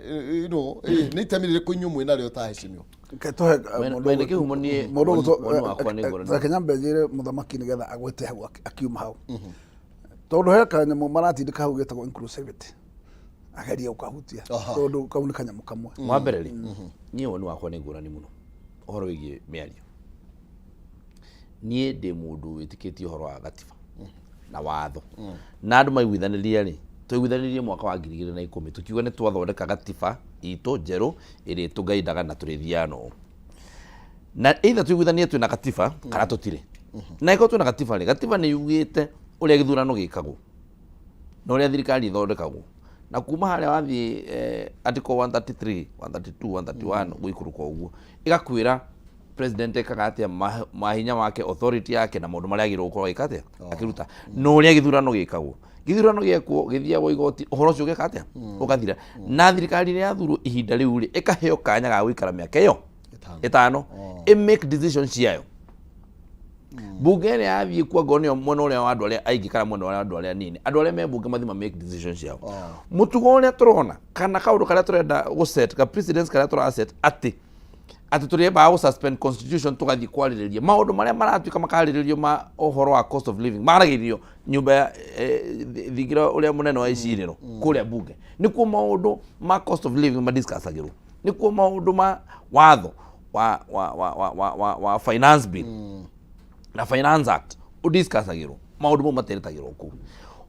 nĩ itemi rĩrĩkũ inyuĩ mwĩnarĩo ta heshimiwa? Reke tũhe, Mwene Kĩhumo niĩ mũndũ woni wakwa nĩ ngũrani. Reke nyambe njĩre mũthamaki nĩgetha agwete hau akiuma hau, tondũ he kanyamũ maratindĩka hau getagwo inclusivity. Agerie gũkahutia, tondũ kau nĩ kanyamũ kamwe. Wa mbere rĩ, niĩ woni wakwa nĩ ngũrani mũno ũhoro wĩgiĩ mĩario. Niĩ ndĩ mũndũ wĩtĩkĩtie ũhoro wa gatiba na watho, na andũ maiguithanĩria rĩ, twaiguithanĩrie mwaka wa 2010, tũkiuga nĩ twathondeka gatiba itũ njerũ ĩrĩa ĩtũgaindaga na tũrĩthiaga na ũũ, na either tũiguithanie twĩna gatiba kana tũtirĩ. Na ĩkorwo twĩna gatiba rĩ, gatiba nĩ yugĩte ũrĩa gĩthurano gĩkagwo na ũrĩa thirikari ĩthondekagwo, na kuma harĩa wathiĩ article 133, 132, 131 gũikũrũka ũguo, ĩgakwĩra president ekaga atĩa, mahinya make, authority yake, na maũndũ marĩa agĩrĩirwo gũkorwo agĩka atĩa, akĩruta, na ũrĩa gĩthurano gĩkagwo. Gĩthurano gĩekwo, gĩthiagwo igoti, ũhoro ũcio ũgeka atĩa, ũgathira. Na thirikari ĩrĩa yathurwo ihinda rĩu rĩ, ĩkaheo kanya ga gũikara mĩaka ĩyo 5 ĩ make decision ciayo. Mbunge ĩrĩa yathiĩ kuo, angorwo nĩyo mwena ũrĩa wa andũ arĩa aingĩ kana mwena wa andũ arĩa anini, andũ arĩa me mbunge mathiĩ ma make decision ciao. Mũtugo ũrĩa tũrona kana kaũndũ karĩa tũrenda gũ set ka precedence karĩa tũra set atĩ tũrĩambaga gũ suspend constitution, tũgathiĩ kwarĩrĩria maũndũ marĩa maratuĩka makarĩrĩrio ma ũhoro wa cost of living, maragĩrĩrio nyũmba ya thingira ũrĩa mũnene wa icirĩro kũrĩa mbunge. Nĩkuo maũndũ ma cost of living madiscussagĩrwo, nĩkuo maũndũ ma watho wa finance bill na Finance Act ũdiscussagĩrwo. Maũndũ mau materetagĩrwo kũu.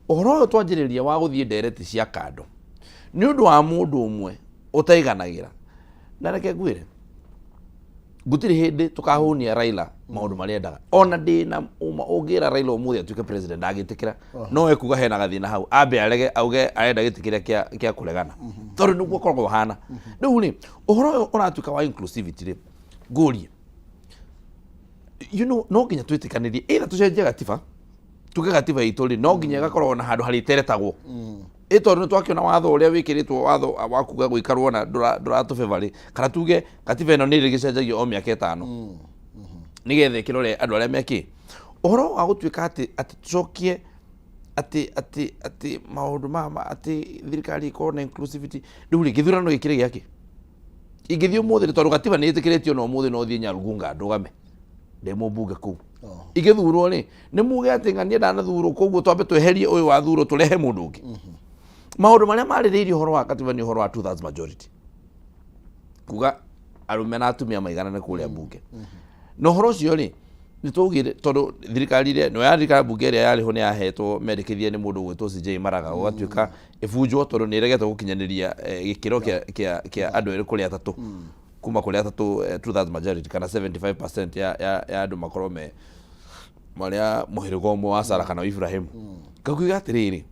Ũhoro ũyũ twanjĩrĩria wa gũthiĩ ndereti cia kando nĩ ũndũ wa mũndũ ũmwe ũtaiganagĩra, na reke ngwĩre, gũtirĩ hĩndĩ tũkahũnia Raila maũndũ marĩa endaga. Ona ndĩna ũma, ũngĩra Raila ũmũthĩ atuĩke president, ndangĩtĩkĩra. No ekuga hena gathĩna hau, ambe arege, auge arenda gĩtĩ kĩrĩa kĩa kũregana, tondũ nĩguo ũkoragwo ũhana. Rĩu rĩ, ũhoro ũyũ ũratuĩka wa inclusivity rĩ, ngũrie, no nginya twĩtĩkanĩrie either tũcenjie gatiba, tuge gatiba itũ rĩ, no nginya ĩgakorwo na handũ harĩteretagwo, ĩ tondũ nĩ twakĩona watho ũrĩa wĩkĩrĩtwo, watho wa kuga gũikarwo na ndũratũbeba rĩ, kana tuge gatiba ĩno nĩ ĩrĩgĩcenjagio o mĩaka 5, nĩgetha ĩkĩrore andũ arĩa mekĩ. Ũhoro wa gũtuĩka atĩ tũcokie atĩ maũndũ ma atĩ thirikari ĩkorwo na inclusivity, rĩu rĩ, gĩthurano gĩkĩrĩ gĩakĩ? Ingĩthiĩ ũmũthĩ rĩ, tondũ gatiba nĩ ĩtĩkĩrĩtio na ũmũthĩ no thiĩ Nyarugunga ndũgame ndĩ mũmbunge kũu, ingĩthurwo rĩ, nĩ muge atĩ ng'ania ndanathurwo, koguo twambe tweherie ũyũ wathurwo tũrehe mũndũ ũngĩ? Maũndũ marĩa marĩrĩirie ũhoro wa katiba nĩ ũhoro wa two thirds majority, kuga arũme na atumia maiganane kũrĩa mbunge. Na ũhoro ũcio rĩ, nĩ twaugire tondũ thirikari ĩrĩa no ya mbunge ĩrĩa yarĩ ho nĩ yahetwo mendekithia nĩ mũndũ ũgwĩtwo CJ Maraga, gũgatuĩka ĩbunjwo tondũ nĩ ĩregete gũkinyanĩria gĩkĩro kĩa andũ erĩ kũrĩ atatũ, kuma kũrĩ atatũ, two thirds majority kana 75% ya andũ makorwo me marĩa mũhĩrĩga ũmwe wa Sara kana wa Ibrahim. Ngakuiga atĩrĩrĩ,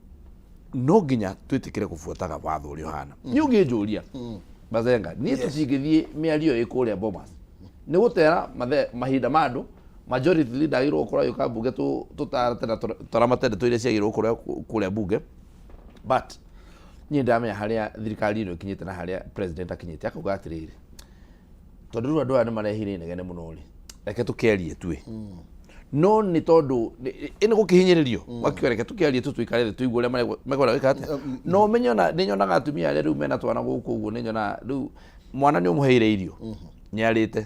no nginya twĩtĩkĩre gũbuataga watho ũrĩa ũhana. Niĩ ũngĩnjũria, Bazenga, niĩ tũcingĩthiĩ mĩario ĩ kũrĩa Bomas nĩ gũtera mahinda ma andũ. Majority leader agĩrĩirwo gũkorwo agĩũka mbunge tũtarate na tũramate ndeto iria ciagĩrĩirwo gũkorwo kũrĩa mbunge, but niĩ ndamenya harĩa thirikari ĩno ĩkinyĩte na harĩa president akinyĩte, akauga atĩrĩrĩ, tondũ rĩu andũ aya nĩ marehire inegene mũno rĩ, reke tũkĩarie tuĩ. No nĩ tondũ ĩ nĩ gũkĩhinyĩrĩrio, wakiuga reke tũkĩarie tu, tũikare thĩ tũigue ũrĩa mekwenda gwĩka atĩa. No ũmenye ona nĩ nyonaga atumia arĩa rĩu mena twana gũkũ ũguo, nĩ nyonaga rĩu mwana nĩ ũmũheire irio, nĩ arĩte,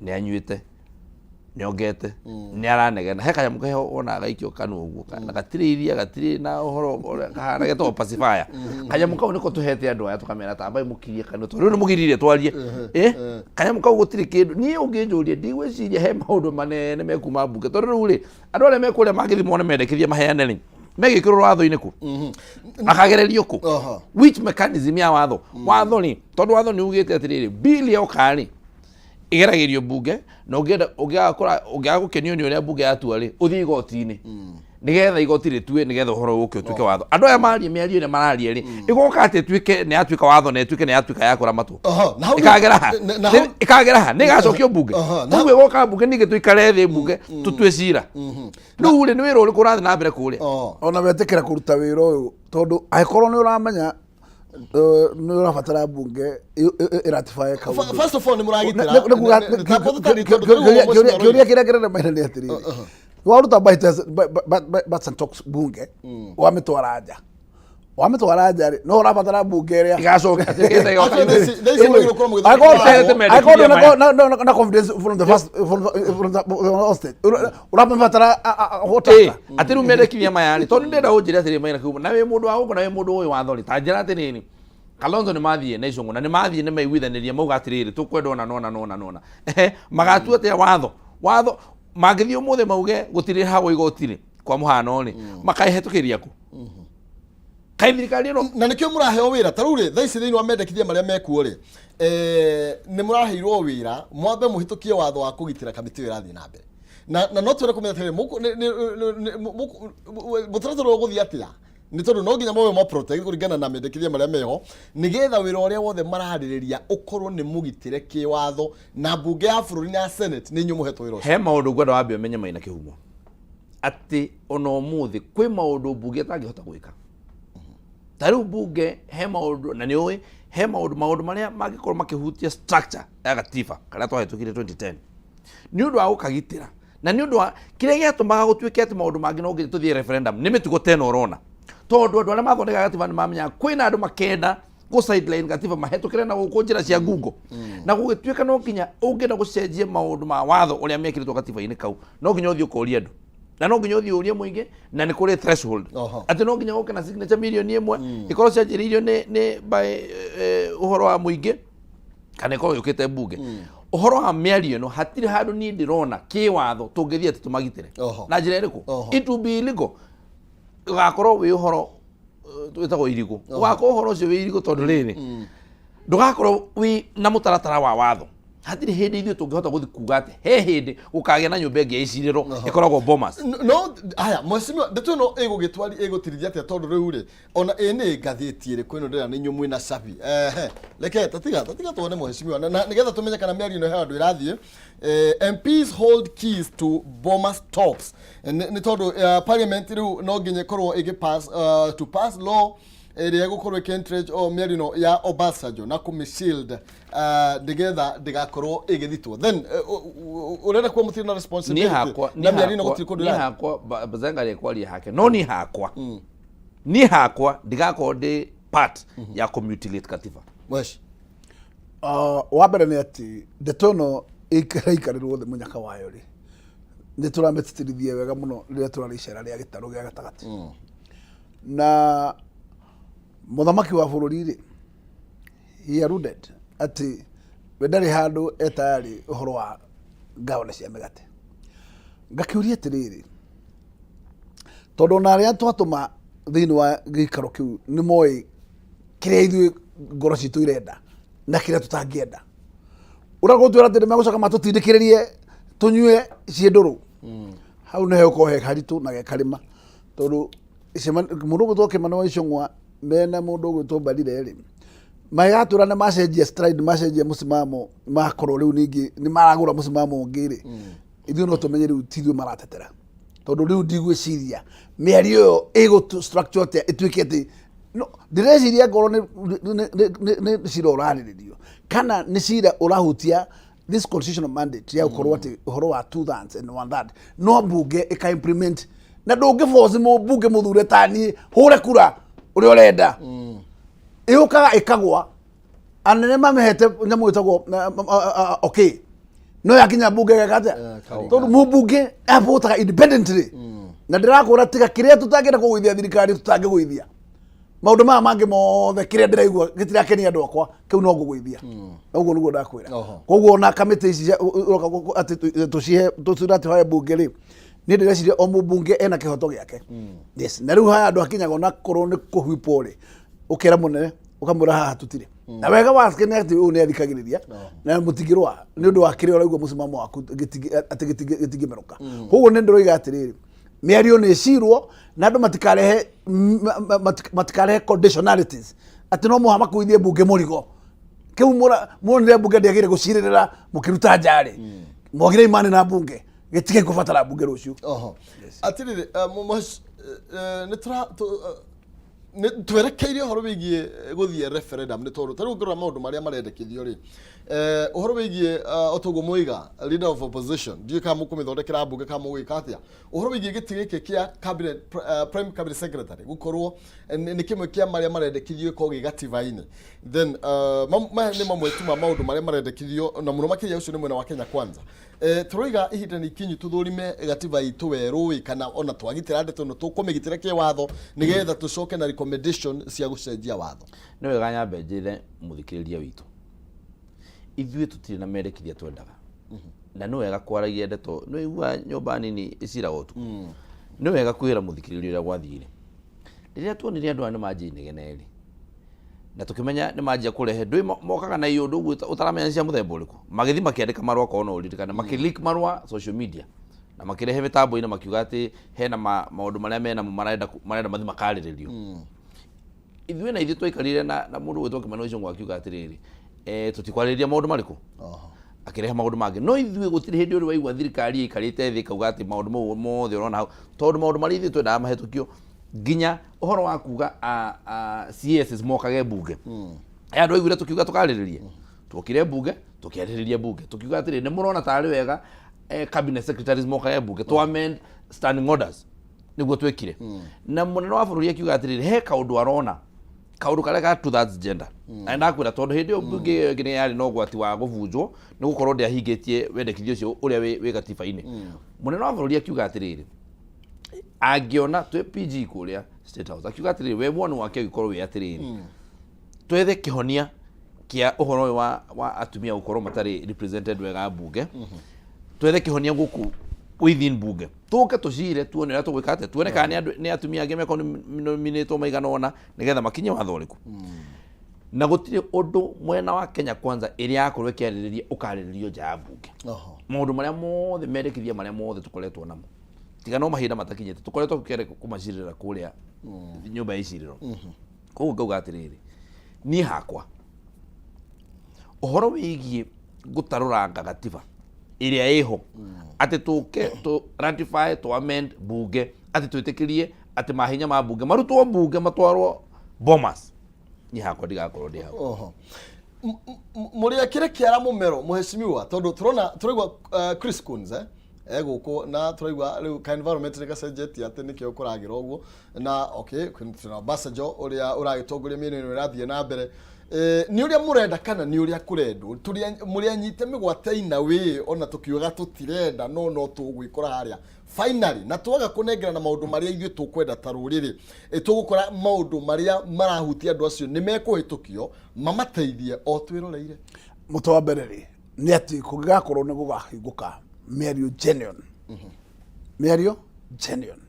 nĩ anyuĩte, nĩ ongete, nĩ aranegena, he kanyamũ keho wonaga gaikio kanua ũguo, na gatirĩ iria, gatirĩ na ũhoro ũrĩa kahana, getagwo pacifier. Kanyamũ kau nĩko tũhete andũ aya, tũkamera tambai mũkirie kanua, tondũ rĩu nĩ mũgiririe twarie. Kanyamũ kau gũtirĩ kĩndũ. Niĩ ũngĩnjũria, ndigwĩciria he maũndũ manene mekuma mbunge, tondũ rĩu rĩ, andũ arĩa mekũrĩa mangĩthiĩ mone mendekithia maheane rĩ, megĩkĩrwo watho-inĩ kũ, makagererio kũ? Which mechanism ya watho? Watho rĩ, tondũ watho nĩ ugĩte atĩrĩrĩ, bill yoka rĩ, ĩgeragĩrio mbunge, na ũngĩenda ũngĩaga gũkenio nĩ ũrĩa mbunge yatua rĩ, ũthiĩ igoti-inĩ nĩgetha igoti rĩtue, nĩgetha ũhoro ũke ũtuĩke watho. Andũ aya marie mĩario ĩrĩa mararia rĩ, ĩgoka atĩ ĩtuĩke nĩ yatuĩka watho na ĩtuĩke nĩ yatuĩka ya kũramatwo? Na hau Ĩkagera ha? Na hau- Ĩkagera ha? Nĩ ĩgacokio mbunge? Na Koguo ĩgoka mbunge, ningĩ tũikare thĩ mbunge tũtue cira. Rĩu rĩ, nĩ wĩra ũrĩkũ ũrathiĩ na mbere kũrĩa? Ona wetĩkĩra kũruta wĩra ũyũ, tondũ angĩkorwo nĩ ũramenya nĩ ũrabatara mbunge ĩratify kaũndũ. First of all, nĩ mũragitĩra. Nĩ kuga- Kĩũria kĩrĩa kĩrenda maitha nĩ atĩrĩrĩ, waruta Bats and Talks bunge, wamĩtwara nja, wamĩtwara nja rĩ, no ũrabatara mbunge ĩrĩa Ĩgacoka Actually, this is gũkorwo mũgĩthondeka Angĩkorwo watho. angĩkorwo ndũna na confidence from the first from the onset, ũramĩbatara what after? Atĩ rĩu mendekithia maya rĩ, tondũ ndĩrenda ũnjĩre atĩrĩ, Maina Kiugo, na wĩ mũndũ wa gũkũ na wĩ mũndũ ũyũ watho rĩ, ta njĩra atĩrĩrĩ. Kalonzo nĩ mathiĩ na Icũng'wa na nĩ mathiĩ nĩ maiguithanĩria mauga atĩrĩrĩ, tũkwenda ũna na ũna na ũna na ũna. Ehe, magatua atĩa watho? Watho mangĩthiĩ ũmũthĩ mauge gũtirĩhagwo igoti rĩ, kwa mũhano rĩ, makaĩhetũkĩria kũ? Kaĩ thirikari ĩno Na nĩkĩo mũraheo wĩra ta rĩu rĩ, thaa ici thĩinĩ wa mendekithia marĩa mekuo rĩ, nĩ mũraheirwo wĩra mwambe mũhĩtũkie watho wa kũgitĩra kamĩtĩ ĩyo ĩrathiĩ na mbere. Na no twende kũmenya atĩrĩrĩ, mũtaratara ũyũ ũgũthiĩ atĩa? Nĩ tondũ no nginya moe ma protect kũringana na mendekithia marĩa meho, nĩgetha wĩra ũrĩa wothe mararĩrĩria ũkorwo nĩ mũgitĩre kĩwatho na mbunge ya bũrũri na Senate nĩ inyuĩ mũhetwo wĩra ũcio. He maũndũ ngwenda wambe ũmenye Maina Kĩhumo, atĩ ona ũmũthĩ kwĩ maũndũ mbunge ĩtangĩhota gwĩka. Ta rĩu mbunge he maũndũ, na nĩ ũĩ he maũndũ, maũndũ marĩa mangĩkorwo makĩhutia structure ya gatiba karĩa twahĩtũkire 2010 nĩ ũndũ wa gũkagitĩra na nĩ ũndũ wa kĩrĩa gĩatũmaga gũtuĩke atĩ maũndũ mangĩ no nginya tũthiĩ referendum nĩ mĩtugo ta ĩno ũrona, tondũ andũ arĩa mathondekaga gatiba nĩ mamenyaga kwĩna andũ makenda gũ sideline gatiba mahĩtũkĩre na gũkũ njĩra cia ngungo, na gũgĩtuĩka no nginya ũngĩenda gũcenjia maũndũ ma watho ũrĩa mekĩrĩtwo gatiba-inĩ kau no nginya ũthiĩ ũkorie andũ, na no nginya ũthiĩ ũrie mũingĩ, na nĩ kũrĩ threshold atĩ no nginya ũke na signature mirioni 1 ĩkorwo cianjĩrĩirio nĩ by ũhoro wa mũingĩ kana ĩkorwo yũkĩte mbunge. Ũhoro wa mĩario ĩno hatirĩ handũ niĩ ndĩrona kĩwatho tũngĩthiĩ atĩ tũmagitĩre na njĩra ĩrĩkũ. It will be illegal, ũgakorwo wĩ ũhoro wĩtagwo irigũ, ũgakorwo ũhoro ũcio wĩ irigũ tondũ rĩrĩ ndũgakorwo wĩ na mũtaratara wa watho. Hatirĩ hĩndĩ ithuĩ tũngĩhota gũthiĩ kuga atĩ he hĩndĩ gũkagĩa na nyũmba ĩngĩ ya icirĩro ĩkoragwo Bomas. No haya mheshimiwa, ndeto ĩno ĩgũgĩtwari ĩgũtirithia atĩa? Tondũ rĩu rĩ ona ĩ nĩ ngathĩti ĩrĩkũ ĩno ndĩra nĩ inyuĩ mwĩna cabi. Ehe, reke tatiga tatiga tuone mheshimiwa, na nĩgetha tũmenye kana mĩario ĩno he handũ ĩrathiĩ. MPs hold keys to Bomas talks. Nĩ tondũ parliament rĩu no nginya ĩkorwo ĩgĩ pass, to pass law ĩrĩa ĩgũkorwo ĩkĩ o mĩario ĩno ya Obasanjo na kũmĩ shield, nĩgetha ndĩgakorwo ĩgĩthitwo. Then ũrenda kuo mũtirĩ na niĩ responsibility hakwa na mĩario ĩno gũtirĩ kũndũ niĩ ĩrathiĩ. Hakwa Bazenga rĩkwaria hake, no niĩ hakwa, niĩ hakwa ndigakorwo ndĩ part ya kũmutilate katiba. Mweshi. Wa mbere nĩ atĩ ndeto ĩno ĩraikarĩrwo thĩ mũnyaka wayo rĩ, nĩ tũramĩtĩtĩrithia wega mũno rĩrĩa tũrarĩ icera rĩa gĩtarũ gĩa gatagatĩ na mũthamaki wa bũrũri rĩ, he alluded atĩ we ndarĩ handũ etayarĩ ũhoro wa ngavana cia mĩgate. Ngakĩũria atĩrĩrĩ, tondũ ona arĩa twatũma thĩinĩ wa gĩikaro kĩu nĩ moĩ kĩrĩa ithuĩ ngoro citũ irenda na kĩrĩa tũtangĩenda, ũrĩa gũtwĩra atĩ nĩ megũcoka matũtindĩkĩrĩrie tũnyue ciĩ ndũrũ, hau nĩho hegũkorwo he haritũ na gekarĩma, tondũ mũndũ ũgwĩtwo Kĩmani wa Icũng'wa mena mũndũ ũgwĩtwo Mbarire rĩ, magatwĩra nĩ macenjia stride, macenjia mũsimamo, makorwo rĩu ningĩ nĩ maragũra mũsimamo ũngĩ rĩ, ithuĩ no tũmenye rĩu ti ithuĩ maratetera, tondũ rĩu ndigwĩciria mĩario ĩyo ĩgũtũ structure atĩa ĩtuĩke atĩ no ndĩreciria ngorwo nĩ cira ũrarĩrĩrio kana nĩ cira ũrahutia this constitutional mandate ya gũkorwo atĩ ũhoro wa two thirds and one third no mbunge ĩka implement, na ndũngĩ force mũmbunge mũthure ta niĩ hũre kura ũrĩa ũrenda, ĩũkaga ĩkagwa anene mamĩhete nyamũ ĩtagwo okay, no yakinya mbunge ĩgeka atĩa? Tondũ mũmbunge avotaga independently, na ndĩrakwĩra tiga kĩrĩa tũtangĩenda kũgũithia thirikari, tũtangĩgũithia maũndũ maya mangĩ mothe, kĩrĩa ndĩraigua gĩtirakenia andũ akwa, kĩu no ngũgũithia. Ũguo nĩguo ndakwĩra. Koguo ona kamĩtĩ ici ũroka atĩ tũcihe tũcira atĩ hoe mbunge rĩ, niĩ ndĩreciria o mũmbunge ena kĩhoto gĩake. Yes, na rĩu haya andũ hakinyaga ona korwo nĩ kũhwipwo rĩ, ũkera mũnene ũkamwĩra haha tũtirĩ na wega wake nĩ atĩ ũyũ nĩ athikagĩrĩria na mũtingĩrũa nĩ ũndũ wa kĩrĩa ũraigua mũsimamo waku atĩ gĩtingĩmerũka. Koguo nĩ ndĩroiga atĩrĩrĩ, mĩario nĩ ĩcirwo na andũ matikarehe conditionalities atĩ no mũhaka makuithie mbunge mũrigo kĩu muonire mbunge ndĩagĩrĩire gũcirĩrĩra mũkĩruta nja rĩ, mwagire imani na mbunge gĩtige kũbatara mbunge rũciũ. Oho. Atiriri, nĩ tũra nĩ twerekeire ũhoro wĩgiĩ gũthiĩ referendum, nĩ tondũ ta rĩu ũngĩrora maũndũ marĩa marendekithio rĩ, Ũhoro wĩgiĩ o toguo mwoiga leader of opposition, ndiũĩ kana mũkũmĩthondekera mbunge kana mũgwĩka atĩa. Ũhoro wĩgiĩ gĩtĩ gĩkĩ kĩa cabinet, prime cabinet secretary gũkorwo nĩ kĩmwe kĩa marĩa marendekithio gĩkorwo gĩ gatiba-inĩ. Then maya nĩ mamwe tu ma maũndũ marĩa marendekithio na mũno makĩria ũcio nĩ mwena wa Kenya Kwanza. Tũroiga ihinda nĩ ikinyu tũthũrime gatiba itũ werũ ĩ kana ona twagitĩra ndeto ĩno tũkũmĩgitĩra kĩwatho nĩgetha tũcoke na recommendation cia gũcenjia watho. Nĩ wega nyambe njĩre mũthikĩrĩria witũ ithuĩ tũtirĩ na mendekithia twendaga na nĩ wega kwaragia ndeto nĩ waigua nyũmba nini ĩciraga ũtukũ nĩ wega kwĩra mũthikĩrĩria ũrĩa gwathire rĩrĩa tuonire andũ aya nĩ manjia inegene rĩ na tũkĩmenya nĩ manjia kũrehe ndũĩ mokaga na iũndũ ũguo ũtaramenya nĩ cia mũthemba ũrĩkũ magĩthiĩ makĩandĩka marũa korwo no ũririkane makĩ leak marũa social media na makĩrehe mĩtambo-inĩ makiuga atĩ hena maũndũ marĩa menamo marenda marenda mathiĩ makarĩrĩrio ithuĩ na ithuĩ twaikarire na mũndũ gwĩtwo Kimani Ichung'wa akiuga atĩrĩrĩ tũtikwarĩrĩria maũndũ marĩkũ akĩrehe maũndũ mangĩ no ithuĩ gũtirĩ hĩndĩ ũrĩ waigua thirikari ĩikarĩte thĩ ĩkauga atĩ maũndũ mau mothe ũrona hau tondũ maũndũ marĩa ithuĩ twendaga mahĩtũkio nginya ũhoro wa kuga CSs mokage mbunge aya andũ aiguire tũkiuga tũkarĩrĩrie tuokire mbunge tũkĩarĩrĩria mbunge tũkiuga atĩrĩ nĩ mũrona tarĩ wega cabinet secretaries mokage mbunge to amend standing orders nĩguo twĩkire na mũnene wa bũrũri akiuga atĩrĩrĩ he kaũndũ arona kaũndũ karĩa ka two thirds gender na ndakwĩra tondũ hĩndĩ ĩyo mbunge ĩyo ĩngĩ nĩ yarĩ na ũgwati wa gũbunjwo nĩ gũkorwo ndĩahingĩtie wendekithia ũcio ũrĩa wĩ gatiba-inĩ mũnene wa bũrũri akiuga atĩrĩrĩ angĩona twĩ PG kũrĩa State House akiuga atĩrĩrĩ we woni wake ũgĩkorwo wĩ atĩrĩrĩ twethe kĩhonia kĩa ũhoro ũyũ wa atumia gũkorwo matarĩ represented wega mbunge twethe kĩhonia gũkũ within mbunge tũke tũcire tuone ũrĩa tũgwĩka atĩa tuone kana nĩ atumia angĩ mekũnominĩtwo maigana ũna nĩgetha makinye watho ũrĩkũ na gũtirĩ ũndũ mwena wa Kenya Kwanza ĩrĩa yakorwo ĩkĩarĩrĩria ũkarĩrĩrio nja ya mbunge maũndũ marĩa mothe mendekithia marĩa mothe tũkoretwo namo tiga no mahinda matakinyĩte tũkoretwo tũkĩenda kũmacirĩra kũrĩa nyũmba ya icirĩro koguo ngauga atĩrĩrĩ niĩ hakwa ũhoro wĩgiĩ gũtarũranga gatiba ĩrĩa ĩho atĩ tũke tũ ratify tũ amend mbunge atĩ twĩtĩkĩrie atĩ mahinya ma mbunge marutwo mbunge matwarwo Bomas niĩ hakwa ndigakorwo ndĩ hau Oho. Mũrĩekĩre kĩara mũmero mũheshimiwa tondũ tũrona tũraigua Chris Coons egũkũ na tũraigua rĩu ka environment nĩ gacenjetie atĩ nĩkĩo kũragĩra ũguo na okay twĩna Obasanjo ũrĩa ũragĩtongoria mĩena ĩno ĩrathiĩ na mbere nĩ ũrĩa mũrenda kana nĩ ũrĩa kũrendwo mũrĩanyite mĩgwate ina wĩ ona tũkiugaga tũtirenda no no tũgwĩkora harĩa finally na twaga kũnengerana maũndũ marĩa ithuĩ tũkwenda ta rũrĩrĩ tũgũkora maũndũ marĩa marahutia andũ acio nĩ mekũhĩtũkio mamateithie o twĩroreire Mũtwe wa mbere rĩ nĩ atĩ kũngĩgakorwo nĩ gũgahingũka mĩario genuine mĩario genuine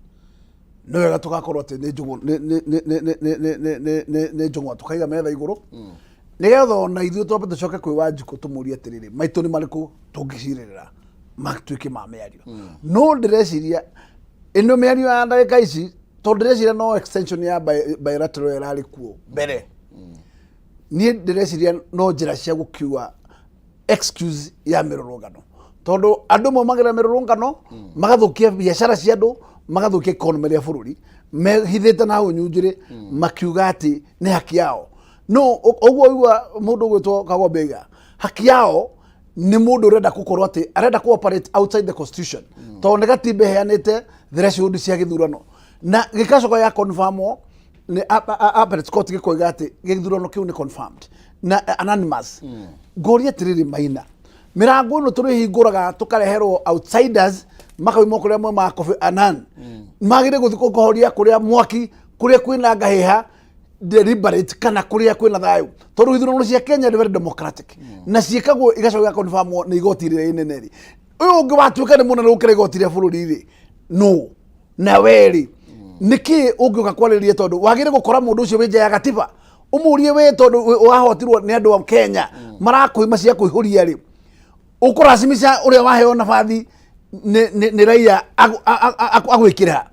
nĩ wega tũgakorwo atĩ nĩ njũgũ nĩ nĩ nĩ nĩ nĩ nĩ nĩ nĩ nĩ nĩ nĩ njũng'wa tũkaiga metha igũrũ nĩgetha ona ithuĩ twambe tũcoke kwĩ Wanjikũ tũmũrie atĩrĩrĩ maitũ nĩ marĩkũ tũngĩcirĩrĩra matuĩke ma mĩario no ndĩreciria ĩno mĩario ya ndagĩka ici tondũ ndĩreciria no extension ya bilateral ĩrarĩ kuo mbere niĩ ndĩreciria no njĩra cia gũkiua excuse ya mĩrũrũngano tondũ andũ maumagĩra mĩrũrũngano magathukia biacara cia andũ magathukia economy ya bũrũri mehithĩte na hau nyunjĩrĩ makiuga atĩ nĩ haki yao no ũguo ũigua mũndũ ũgwĩtwo Kagombe aiga haki yao nĩ mũndũ ũrenda gũkorwo atĩ arenda kũ operate outside the constitution tondũ nĩ gatiba ĩheanĩte threshold cia gĩthurano na gĩgacoka gĩa confirmwo nĩ Appellate Court gĩkoiga atĩ gĩthurano kĩu nĩ confirmed na anonymous ngũria atĩrĩrĩ Maina mĩrango ĩno tũrĩhingũraga tũkareherwo outsiders makauma kũrĩa maumaga Kofi Annan magĩrĩire gũthiĩ kũhoria kũrĩa mwaki kũrĩa kwĩna ngahĩha deliberate kana kũrĩa kwĩna thayũ tondũ ithurano cia Kenya nĩ very democratic na ciĩkagwo igacoka igaconfirmwo nĩ igoti rĩrĩa inene rĩ ũyũ ũngĩ watuĩka nĩ mũnene gũkĩra igoti rĩa bũrũri rĩ no na we rĩ nĩkĩ ũngĩũka kwarĩrĩria tondũ wagĩrĩire gũkora mũndũ ũcio wĩ nja ya gatiba ũmũrie we tondũ wahotirwo nĩ andũ a Kenya marakũima cia kũihũria rĩ ũkũracimisha ũrĩa waheo nabathi nĩ raia agwĩkĩre ha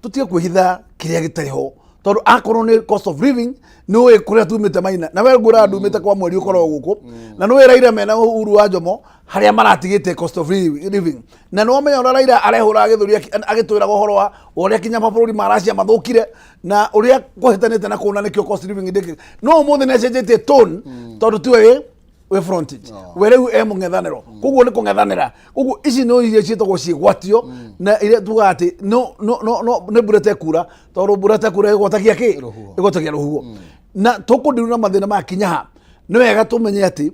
tũtige kwĩhitha kĩrĩa gĩtarĩ ho tondũ akorwo nĩ cost of living nĩ ũĩ kũrĩa tumĩte Maina na we ngwĩraga ndumĩte kwa mweri ũkoragwo gũkũ na nĩ ũĩ Raila mena Uhuru wa Jomo harĩa maratigĩte cost of living na nĩ wamenya ũrĩa Raila arehũraga gĩthũri agĩtwĩraga ũhoro wa ũrĩa kinya mabũrũri ma Russia mathũkire na ũrĩa kũhĩtanĩte na kũna nĩkĩo cost living ndĩkĩ no ũmũthĩ nĩ acenjetie tone tondũ tiwe wĩ Wĩ frontage we rĩu e mũng'ethanĩro, koguo nĩ kũng'ethanĩra. Koguo ici no iria ciĩtagwo ciĩgwatio na iria tugaga atĩ no no no no nĩ mbura tekura, tondũ mbura tekura ĩgwatagia kĩ? Rũhuho. Ĩgwatagia rũhuho. Na tũkũndiru na mathĩna makinya ha, nĩ wega tũmenye atĩ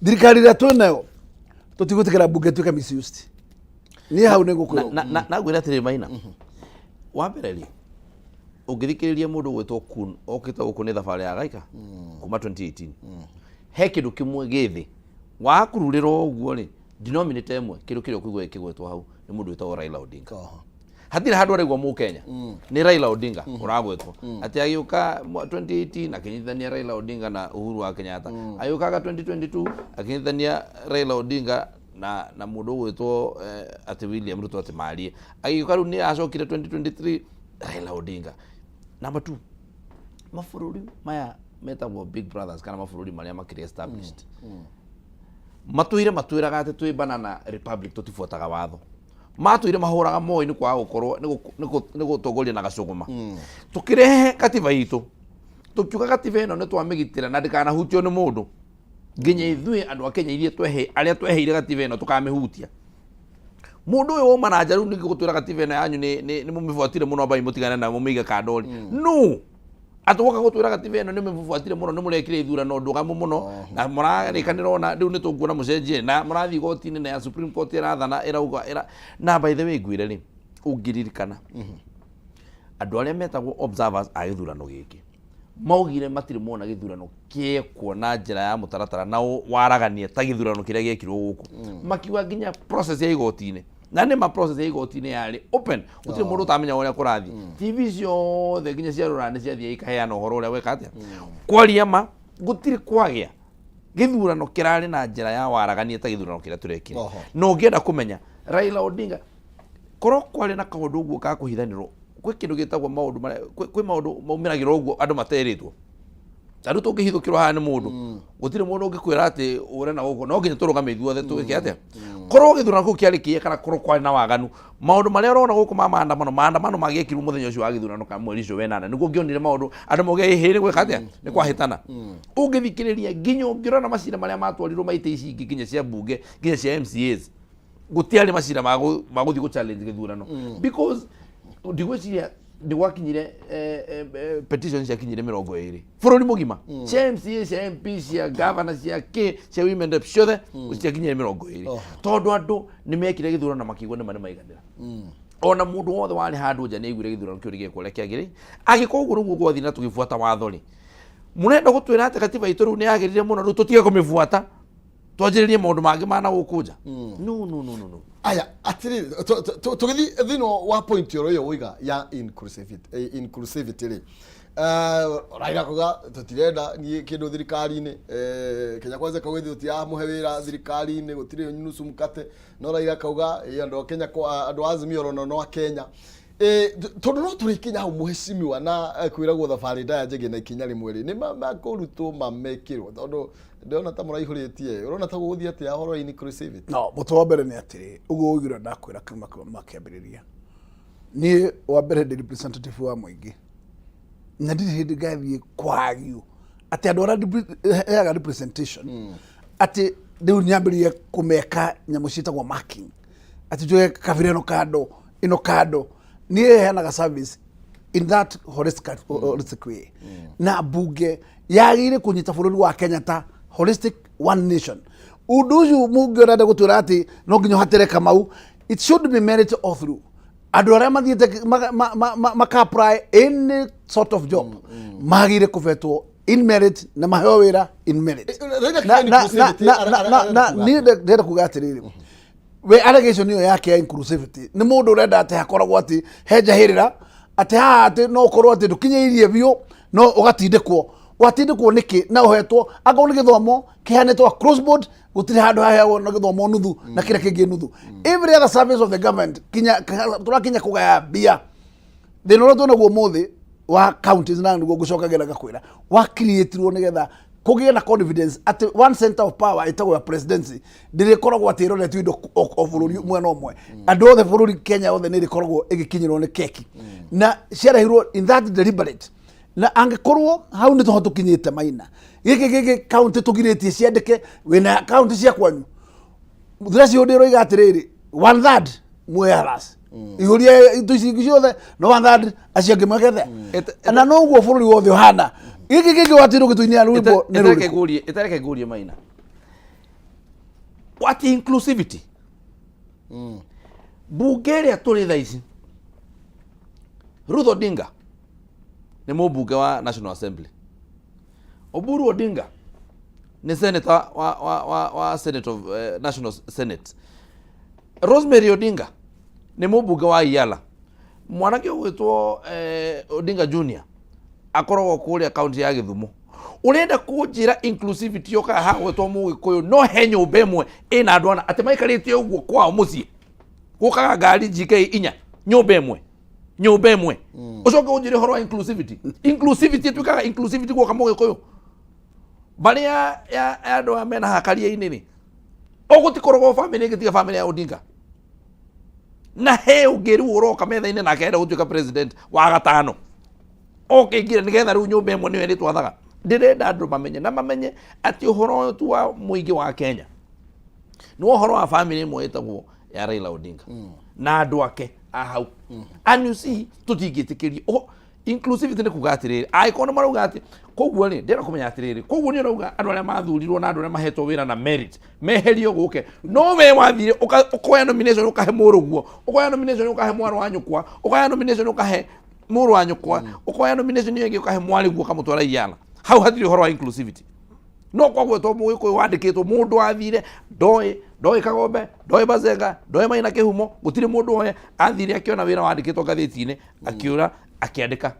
thirikari ĩrĩa twĩ nayo tũtigwĩtĩkĩra mbunge ĩtuĩke misused. Niĩ hau nĩ ngũkwĩra. Na ngwĩra atĩrĩrĩ, Maina, wa mbere rĩ, ũngĩthikĩrĩria mũndũ ũgwĩtwo Kun okĩte gũkũ nĩ thabarĩ ya gaika kuma 2018, he kĩndũ kĩmwe gĩ thĩ wakururĩrwo ũguo rĩ, denominator ĩmwe, kĩndũ kĩrĩa ũkũigua gĩkĩgwetwo hau nĩ mũndũ wĩtagwo Raila Odinga. Hatirĩ handũ araigua Mũkenya nĩ Raila Odinga ũragwetwo atĩ agĩũka 2018 akĩnyitithania Raila Odinga na Uhuru wa Kenyatta, agĩũkaga 2022 akĩnyitithania Raila Odinga na mũndũ ũgwĩtwo atĩ William Ruto, atĩ marie, agĩũka rĩu nĩ acokire 2023 Raila Odinga. Number two, mabũrũri maya metagwo big brothers kana mabũrũri marĩa makĩrĩ established matũire matwĩraga atĩ twĩ banana republic, tũtibuataga watho. Matũire mahũraga moi nĩ kwaga gũkorwo nĩ gũtongoria na gacũgũma. Tũkĩrehe katiba itũ, tũkiuga katiba ĩno nĩ twamĩgitĩra na ndĩkanahutio nĩ mũndũ, nginya ithuĩ andũ a Kenya ithuĩ twehe arĩa tweheire gatiba ĩno tũkamĩhutia. Mũndũ ũyũ wauma na nja rĩu ningĩ gũtwĩra gatiba ĩno yanyu nĩ mũmĩbuatire mũno, ambai mũtigane nayo mũmĩige kando rĩ, no atĩ woka gũtwĩra gatiba ĩno nĩ mũmĩbuatire mũno, nĩ mũrekire ithurano ndũgamu mũno na mũrarĩkanĩra ona rĩu nĩ tũkuona mũcenjie na mũrathiĩ igoti-inĩ na ya Supreme Court ĩrathana ĩrauga ĩra. Na by the way, ngwĩre rĩ, ũngĩririkana andũ arĩa metagwo observers a gĩthurano gĩkĩ maugire matirĩ mona gĩthurano kĩekwo na njĩra ya mũtaratara na waragania ta gĩthurano kĩrĩa gĩekirwo gũkũ. Makiuga nginya process ya igoti-inĩ, na nĩ ma process ya igoti-inĩ yarĩ open, gũtirĩ mũndũ ũtamenya ũrĩa kũrathiĩ. TV ciothe nginya cia rũraya nĩ ciathiĩ ikaheana ũhoro ũrĩa gweka atĩa. Kwaria ma, gũtirĩ kwagĩa gĩthurano kĩrarĩ na njĩra ya waragania ta gĩthurano kĩrĩa tũrekire. Na ũngĩenda kũmenya Raila Odinga, korwo kwarĩ na kaũndũ ũguo ga kũhithanĩrwo, kwĩ kĩndũ gĩtagwo maũndũ marĩa kwĩ maũndũ maumĩragĩra ũguo andũ materĩtwo. Ta rĩu tũngĩhithũkĩrwo haha nĩ mũndũ, gũtirĩ mũndũ ũngĩkwĩra atĩ ũre na gũkũ, no nginya tũrũgame ithuothe twĩke atĩa. Korwo gĩthurano kĩu kĩarĩ kĩe kana korwo kwarĩ na waganu, maũndũ marĩa ũrona gũkũ ma maandamano, maandamano mangĩekirwo mũthenya ũcio wa gĩthurano kana mweri ũcio wenana, nĩguo ũngĩonire maũndũ andũ mauge ĩhĩ nĩ gwĩka atĩa, nĩ kwahĩtana. Ũngĩthikĩrĩria nginya ũngĩrora macira marĩa matwarirwo ma itĩ ici ingĩ, nginya cia mbunge, nginya cia MCAs, gũtiarĩ macira ma gũthiĩ gũ challenge gĩthurano, because ndigwĩciria ndigwakinyire petition ciakinyire 20 bũrũri mũgima, cia MCA, cia MP, cia governor, cia k cia women rep, ciothe ciakinyire 20, tondũ andũ nĩ mekire gĩthurano na makĩigua nĩma nĩ maiganĩra. Ona mũndũ wothe warĩ handũ nja nĩ aiguire gĩthurano kĩu nĩ gĩekwo ũrĩa kĩagĩrĩire. Angĩkorwo ũguo nĩguo gwathiĩ na tũgĩbuata watho rĩ, mũrenda gũtwĩra atĩ katiba itũ rĩu nĩ yagĩrire mũno, rĩu tũtige kũmĩbuata, twanjĩrĩrie maũndũ mangĩ ma na gũkũ nja? No, no, no, no, no. Aya, atiriri, tũgĩthiĩ thĩinĩ wa point oro ĩyo woiga ya inclusivity, inclusivity rĩ, Raila kuga tũtirenda niĩ kĩndũ thirikari-inĩ, Kenya Kwanza kauga ithuĩ tũtiramũhe wĩra thirikari-inĩ, gũtirĩ nusu mkate, no Raila kauga andũ a Kenya kwa andũ a Azimio oro no a Kenya. Tondũ no tũrĩkinya hau mũhecimiwa na kwĩragwo thabarĩ ndaya njĩgĩ na ikinya rĩmwe rĩ, nĩ makũrutwo mamekĩrwo, tondũ ndĩrona ta mũraihũrĩtie, ũrona ta gũgũthiĩ atĩa ũhoro wa inclusivity? No mũtwe wa mbere nĩ atĩrĩ, ũguo ũiguire ndakwĩra kuma makĩambĩrĩria, niĩ wa mbere ndĩ representative wa mũingĩ na ndirĩ hĩndĩ ngathiĩ kwario atĩ andũ arĩa heaga representation atĩ rĩu nyambĩrĩrie kũmeka nyamũ ciĩtagwo marking, atĩ njoe kabira ĩno kando, ĩno kando. Niĩ heanaga service in that holistic way, na mbunge yagĩrĩire kũnyita bũrũri wa Kenya ta holistic one nation. Ũndũ ũcio mũngĩ ũrenda gũtwĩra atĩ no nginya ũhatĩre Kamau, it should be merit all through. Andũ arĩa mathiĩte maka apply any sort of job magĩrĩire kũbetwo in merit na maheo wĩra in merit. Raila Na inclusivity, na niĩ ndĩrenda kuga atĩrĩrĩ, we allegation ĩyo yake ya inclusivity nĩ mũndũ ũrenda atĩ hakoragwo atĩ he njahĩrĩra, atĩ haha atĩ no ũkorwo atĩ ndũkinyĩirie biũ no ũgatindĩkwo. Watindĩkwo nĩkĩ na ũhetwo angorwo nĩ gĩthomo kĩheanĩtwo across board? Gũtirĩ handũ haheagwo na gĩthomo nuthu na kĩrĩa kĩngĩ nuthu. Every other service of the government, kinya tũrakinya kũgaya mbia, thĩna ũrĩa twĩnaguo ũmũthĩ wa counties, na nĩguo ngũcokagĩra ngakwĩra, wa creatirwo nĩgetha kũgĩe na confidence atĩ one center of power ĩtagwo ya presidency ndĩrĩkoragwo atĩ ĩroretio indo o bũrũri mwena ũmwe. Andũ othe bũrũri Kenya othe nĩ ĩrĩkoragwo ĩgĩkinyĩrwo nĩ keki, na ciarehirwo in that deliberate. Na angĩkorwo hau nĩ tũho tũkinyĩte maina gĩkĩ gĩkĩ kaunti tũgirĩtie ciandĩke wĩna kaunti cia kwanyu threshold ĩroiga atĩrĩrĩ, one third muoye haras ihũria indo ici ingĩ ciothe, no one third acio angĩ mwekete na noguo bũrũri wothe ũhana. Gĩkĩ gĩkĩ watirwo gĩtũinĩra rwĩmbo nĩ Ĩtareke rũrĩkũ? Ngũrie, ĩtareke ngũrie maina what inclusivity mbunge ĩrĩa tũrĩ thaa ici. Ruth Odinga nĩ mũmbunge wa National Assembly, Oburu Odinga nĩ senator wa Senate of National Senate, Rosemary Odinga nĩ mũmbunge wa Iala, mwanake ũgwĩtwo Odinga Junior akoragwo kũrĩa kaunti ya Gĩthumo. Ũrenda kũnjĩra inclusivity yokaga haha gwĩtwo mũgĩkũyũ, no he nyũmba ĩmwe ĩna andũ ana atĩ maikarĩte ũguo kwao mũciĩ, gũkaga ngari GK inya nyũmba ĩmwe, nyũmba ĩmwe, ũcoke ũnjĩre ũhoro wa inclusivity? Inclusivity ĩtuĩkaga inclusivity guoka mũgĩkũyũ mbarĩ ya andũ aya mena haha karia-inĩ rĩ, ũgũtikoragwo famĩlĩ ĩngĩ tiga famĩlĩ ya Odinga, na he ũngĩ rĩu ũroka metha-inĩ nake enda gũtuĩka president wa gatano oke ingire nĩgetha rĩu nyũmba ĩmwe nĩyo ĩrĩtwathaga. Ndĩrenda andũ mamenye na mamenye atĩ ũhoro ũyũ tu wa mũingĩ wa Kenya nĩ ũhoro wa famĩlĩ ĩmwe ĩtagwo ya Raila Odinga na andũ ake a hau. And you see, tũtingĩtĩkĩria. Inclusivity nĩ kuga atĩrĩrĩ, angĩkorwo nĩ marauga atĩ koguo rĩ, ndĩrenda kũmenya atĩrĩrĩ, koguo nĩ ũrauga andũ arĩa mathurirwo na andũ arĩa mahetwo wĩra na merit meherio gũke, no we wathire ũkoya nomination ũkahe mũrũguo, ũkoya nomination ũkahe mwarĩ wa nyũkwa, ũkoya nomination ũkahe mũrũ wa nyũkwa, ũkoya nomination ĩyo ĩngĩ ũkahe mwarĩguo ũkamũtwara Iala. Hau hatirĩ ũhoro wa inclusivity. No kwagwetwo mũgĩkũyũ wandĩkĩtwo mũndũ wathire ndoĩ, ndoĩ Kagombe, ndoĩ Bazenga, ndoĩ Maina Kĩhumo, gũtirĩ mũndũ oe, athire akĩona wĩra wandĩkĩtwo ngathĩti-inĩ, akĩũra akĩandĩka,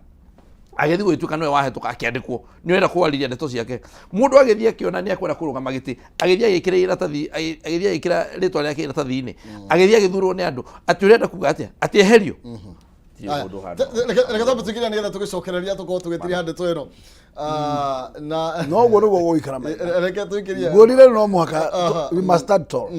agĩthiĩ gũgĩtuĩka nĩwe wahĩtũka, akĩandĩkwo. Nĩ ũrenda kwarĩria ndeto ciake, mũndũ agĩthiĩ akĩona nĩ akwenda kũrũgama gĩtĩ, agĩthiĩ agĩkĩra iratathi, agĩthiĩ agĩkĩra rĩtwa rĩake iratathi-inĩ, agĩthiĩ agĩthurwo nĩ andũ. Atĩ ũrenda kuga atĩa? Atĩ eherio? Tirĩ Aya, mũndũ ũhana. Reke twambe tũingĩre nĩgetha tũgĩcokereria tũkorwo tũgĩtiriha ndeto ĩno. Ah, na Noguo nĩguo gũgũikara maina. Reke tũingĩrie. Nguonire rĩu no mũhaka Aha. we must stand tall.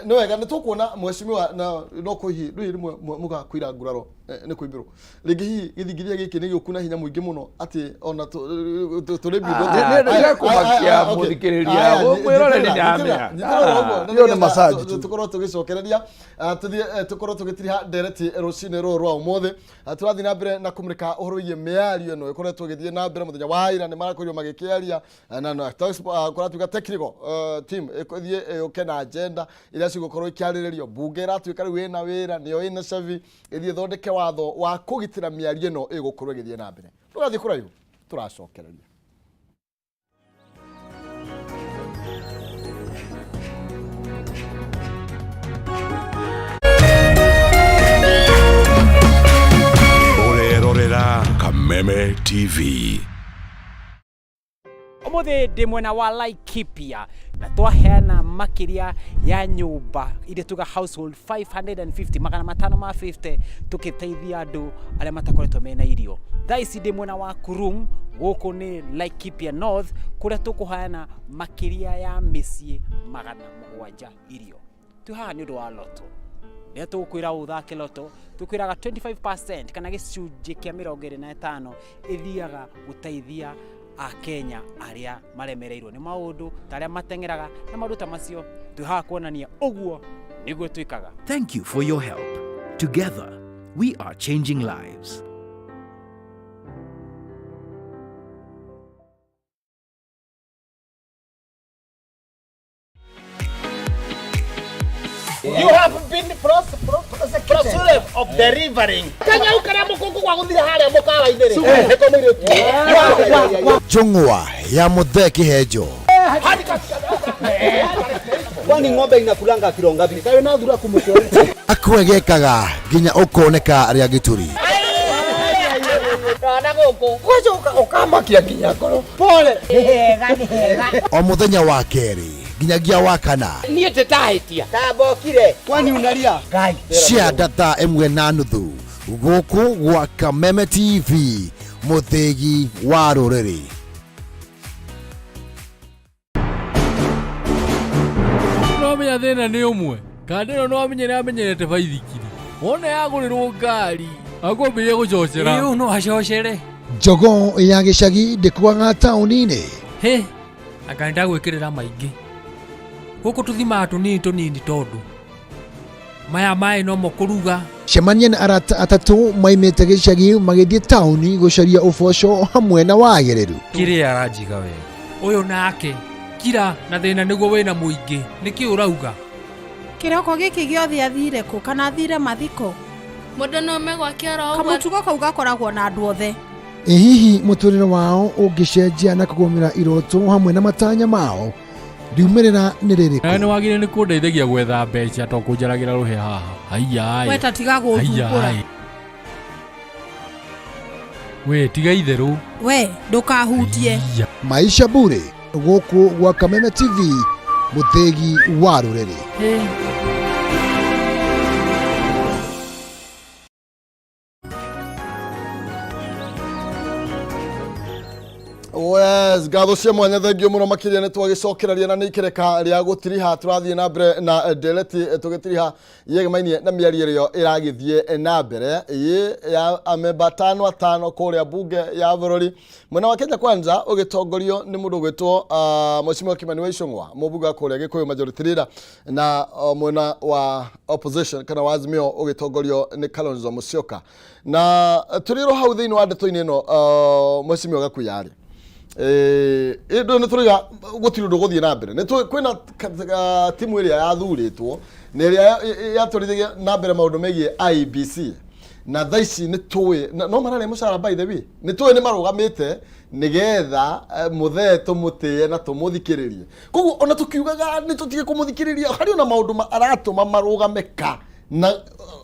Nĩ wega nĩ tũkuona mheshimiwa na no kũhihi rĩu rĩmwe mũgakwĩra nguraro nĩ kũimbĩrwo rĩngĩ hihi gĩthingithia gĩkĩ nĩ gĩũku na hinya mũingĩ mũno atĩ ona tũrĩ Ah, nĩ kũmakia mũthikĩrĩria, mwĩroreri nĩamenya. Ĩyo nĩ massage tu. Tũkorwo tũgĩcokereria, tũthiĩ tũkorwo tũgĩtiriha ndereti rũcinĩ rũrũ rwa ũmũthĩ. Tũrathiĩ na mbere na kũmũrĩka ũhoro wĩgiĩ mĩario ĩno ĩkoretwo ĩgĩthiĩ na mbere mũthenya wa ira. Nĩ marakorirwo magĩkĩaria na kũratuĩka technical team ĩthiĩ yũke na agenda iria cigũkorwo ikĩarĩrĩrio. Mbunge ĩratuĩka rĩu ĩna wĩra, nĩyo ĩna cabi ĩthiĩ ĩthondeke watho wa kũgitĩra mĩario ĩno ĩgũkorwo ĩgĩthiĩ na mbere. Ndũgathiĩ kũraihu, tũracokereria. Ũrerorera Kameme TV. Umuthi ndĩ mwena wa Laikipia na twaheana makĩria ya nyũmba iria tuga household 550, 550, tukĩteithia andũ arĩa matakoretwo mena irio. Thaa ici ndĩ mwena wa Kurum, gũkũ nĩ Laikipia North, kũrĩa tũkũheana makĩria ya mĩciĩ 700 irio. Twĩ haha nĩ ũndũ wa loto. Rĩrĩa tũgũkwĩra ũthake loto, tũkwĩraga 25% kana gĩcunjĩ kĩa 25 ĩthiaga gũteithia Akenya arĩa maremereirwo nĩ maũndũ ta arĩa mateng'eraga na maũndũ ta macio. Twĩ haha kuonania ũguo nĩguo twĩkaga. Thank you for your help. Together, we are changing lives. You have been prosecuted of delivering. Kanyau karia mukungu gwa guthire haria mukawa-inĩ rĩ, nĩko mũirĩtu. Njũng'wa ya Mũthee Kĩhenjo. Kwani ng'ombe inakulanga kilo ngapi? Kayo na thura kumutwe. Akwegekaga nginya ũkoneka rĩa gĩturi. Ndona gũkũ. Gwacoka ũkamakia nginya ngoro. Pole. Nĩ hega, nĩ hega. O mũthenya wa kerĩ nginyagia wa kana. Niĩ ndĩtahĩtia. Tambokire. Kwani unalia? Ngai. Cia thaa 1:30 gũkũ gwa Kameme TV, mũthĩgi wa rũrĩrĩ. No menya thĩna nĩ ũmwe kandĩro no amenyere amenyerete baithikiri, wona yagũrĩrwo ngari akwambĩrĩria gũcocera. Ĩĩ, no acocere. Jogoo ya gĩcagi ndĩkuaga taũni-inĩ. Hĩ, anga nĩndagwĩkĩrĩra maingĩ. Gũkũ tũthimaga tũnini tũnini tondũ maya maĩ nomo kũruga. Cemania na arata atatũ maimĩte gĩcagi magĩthiĩ taũni gũcaria ũboco hamwe na wagĩrĩru. Kĩrĩa aranjiga wega. Ũyũ nake, kira na thĩna nĩguo wĩna mũingĩ, nĩkĩ ũrauga? Kĩroko gĩkĩ gĩothe athire kũ kana athire mathiko? Mũndũ no ome gwake oro ũguo. Kamũtugo kau gakoragwo na andũ othe. Ĩ hihi mũtũrĩre wao ũngĩcenjia na kũgũmĩra iroto hamwe na matanya mao? Riumĩrĩra nĩ rĩrĩkũ? Nawe nĩwagĩrĩire nĩ kũndeithagia gwetha mbeca to kũnjaragĩra rũhĩa haha. Haiya We ta tiga gũthumbũra. We tiga itherũ. We ndũkahutie. Maisha Bure gũkũ gwa Kameme TV mũthĩgi wa rũrĩrĩ. Yes, ngatho cia mwanya thengio mũno makĩria nĩ twagĩcokereria na nĩ ikereka rĩa gũtiriha tũrathiĩ na mbere na ndereti tũgĩtiriha yegemainie na mĩario ĩrĩa ĩragĩthiĩ na mbere ĩ ya amemba atano atano kũrĩa bunge ya bũrũri mwena wa Kenya Kwanza ũgĩtongorio nĩ mũndũ ũgwĩtwo uh, Mheshimiwa Kimani wa Ichung'wa mũmbunge wa kũrĩa Gĩkũyũ majority leader na uh, mwena wa opposition kana wa Azimio ũgĩtongorio nĩ Kalonzo Musyoka na tũrĩ ro hau thĩinĩ wa ndeto-inĩ ĩno uh, Mheshimiwa Gakuyarĩ ĩndũ nĩ tũraiga gũtirĩ ũndũ ũgũthiĩ na mbere nĩ kwĩna timu ĩrĩa yathurĩtwo na ĩrĩa yatwarithagia na mbere maũndũ megiĩ IEBC na thaa ici nĩ tũĩ no mararĩa mũcara by the way nĩ tũĩ nĩ marũgamĩte nĩgetha mũthee tũmũtĩe na tũmũthikĩrĩrie koguo ona tũkiugaga nĩ tũtige kũmũthikĩrĩria harĩ ona maũndũ aratũma marũgame ka na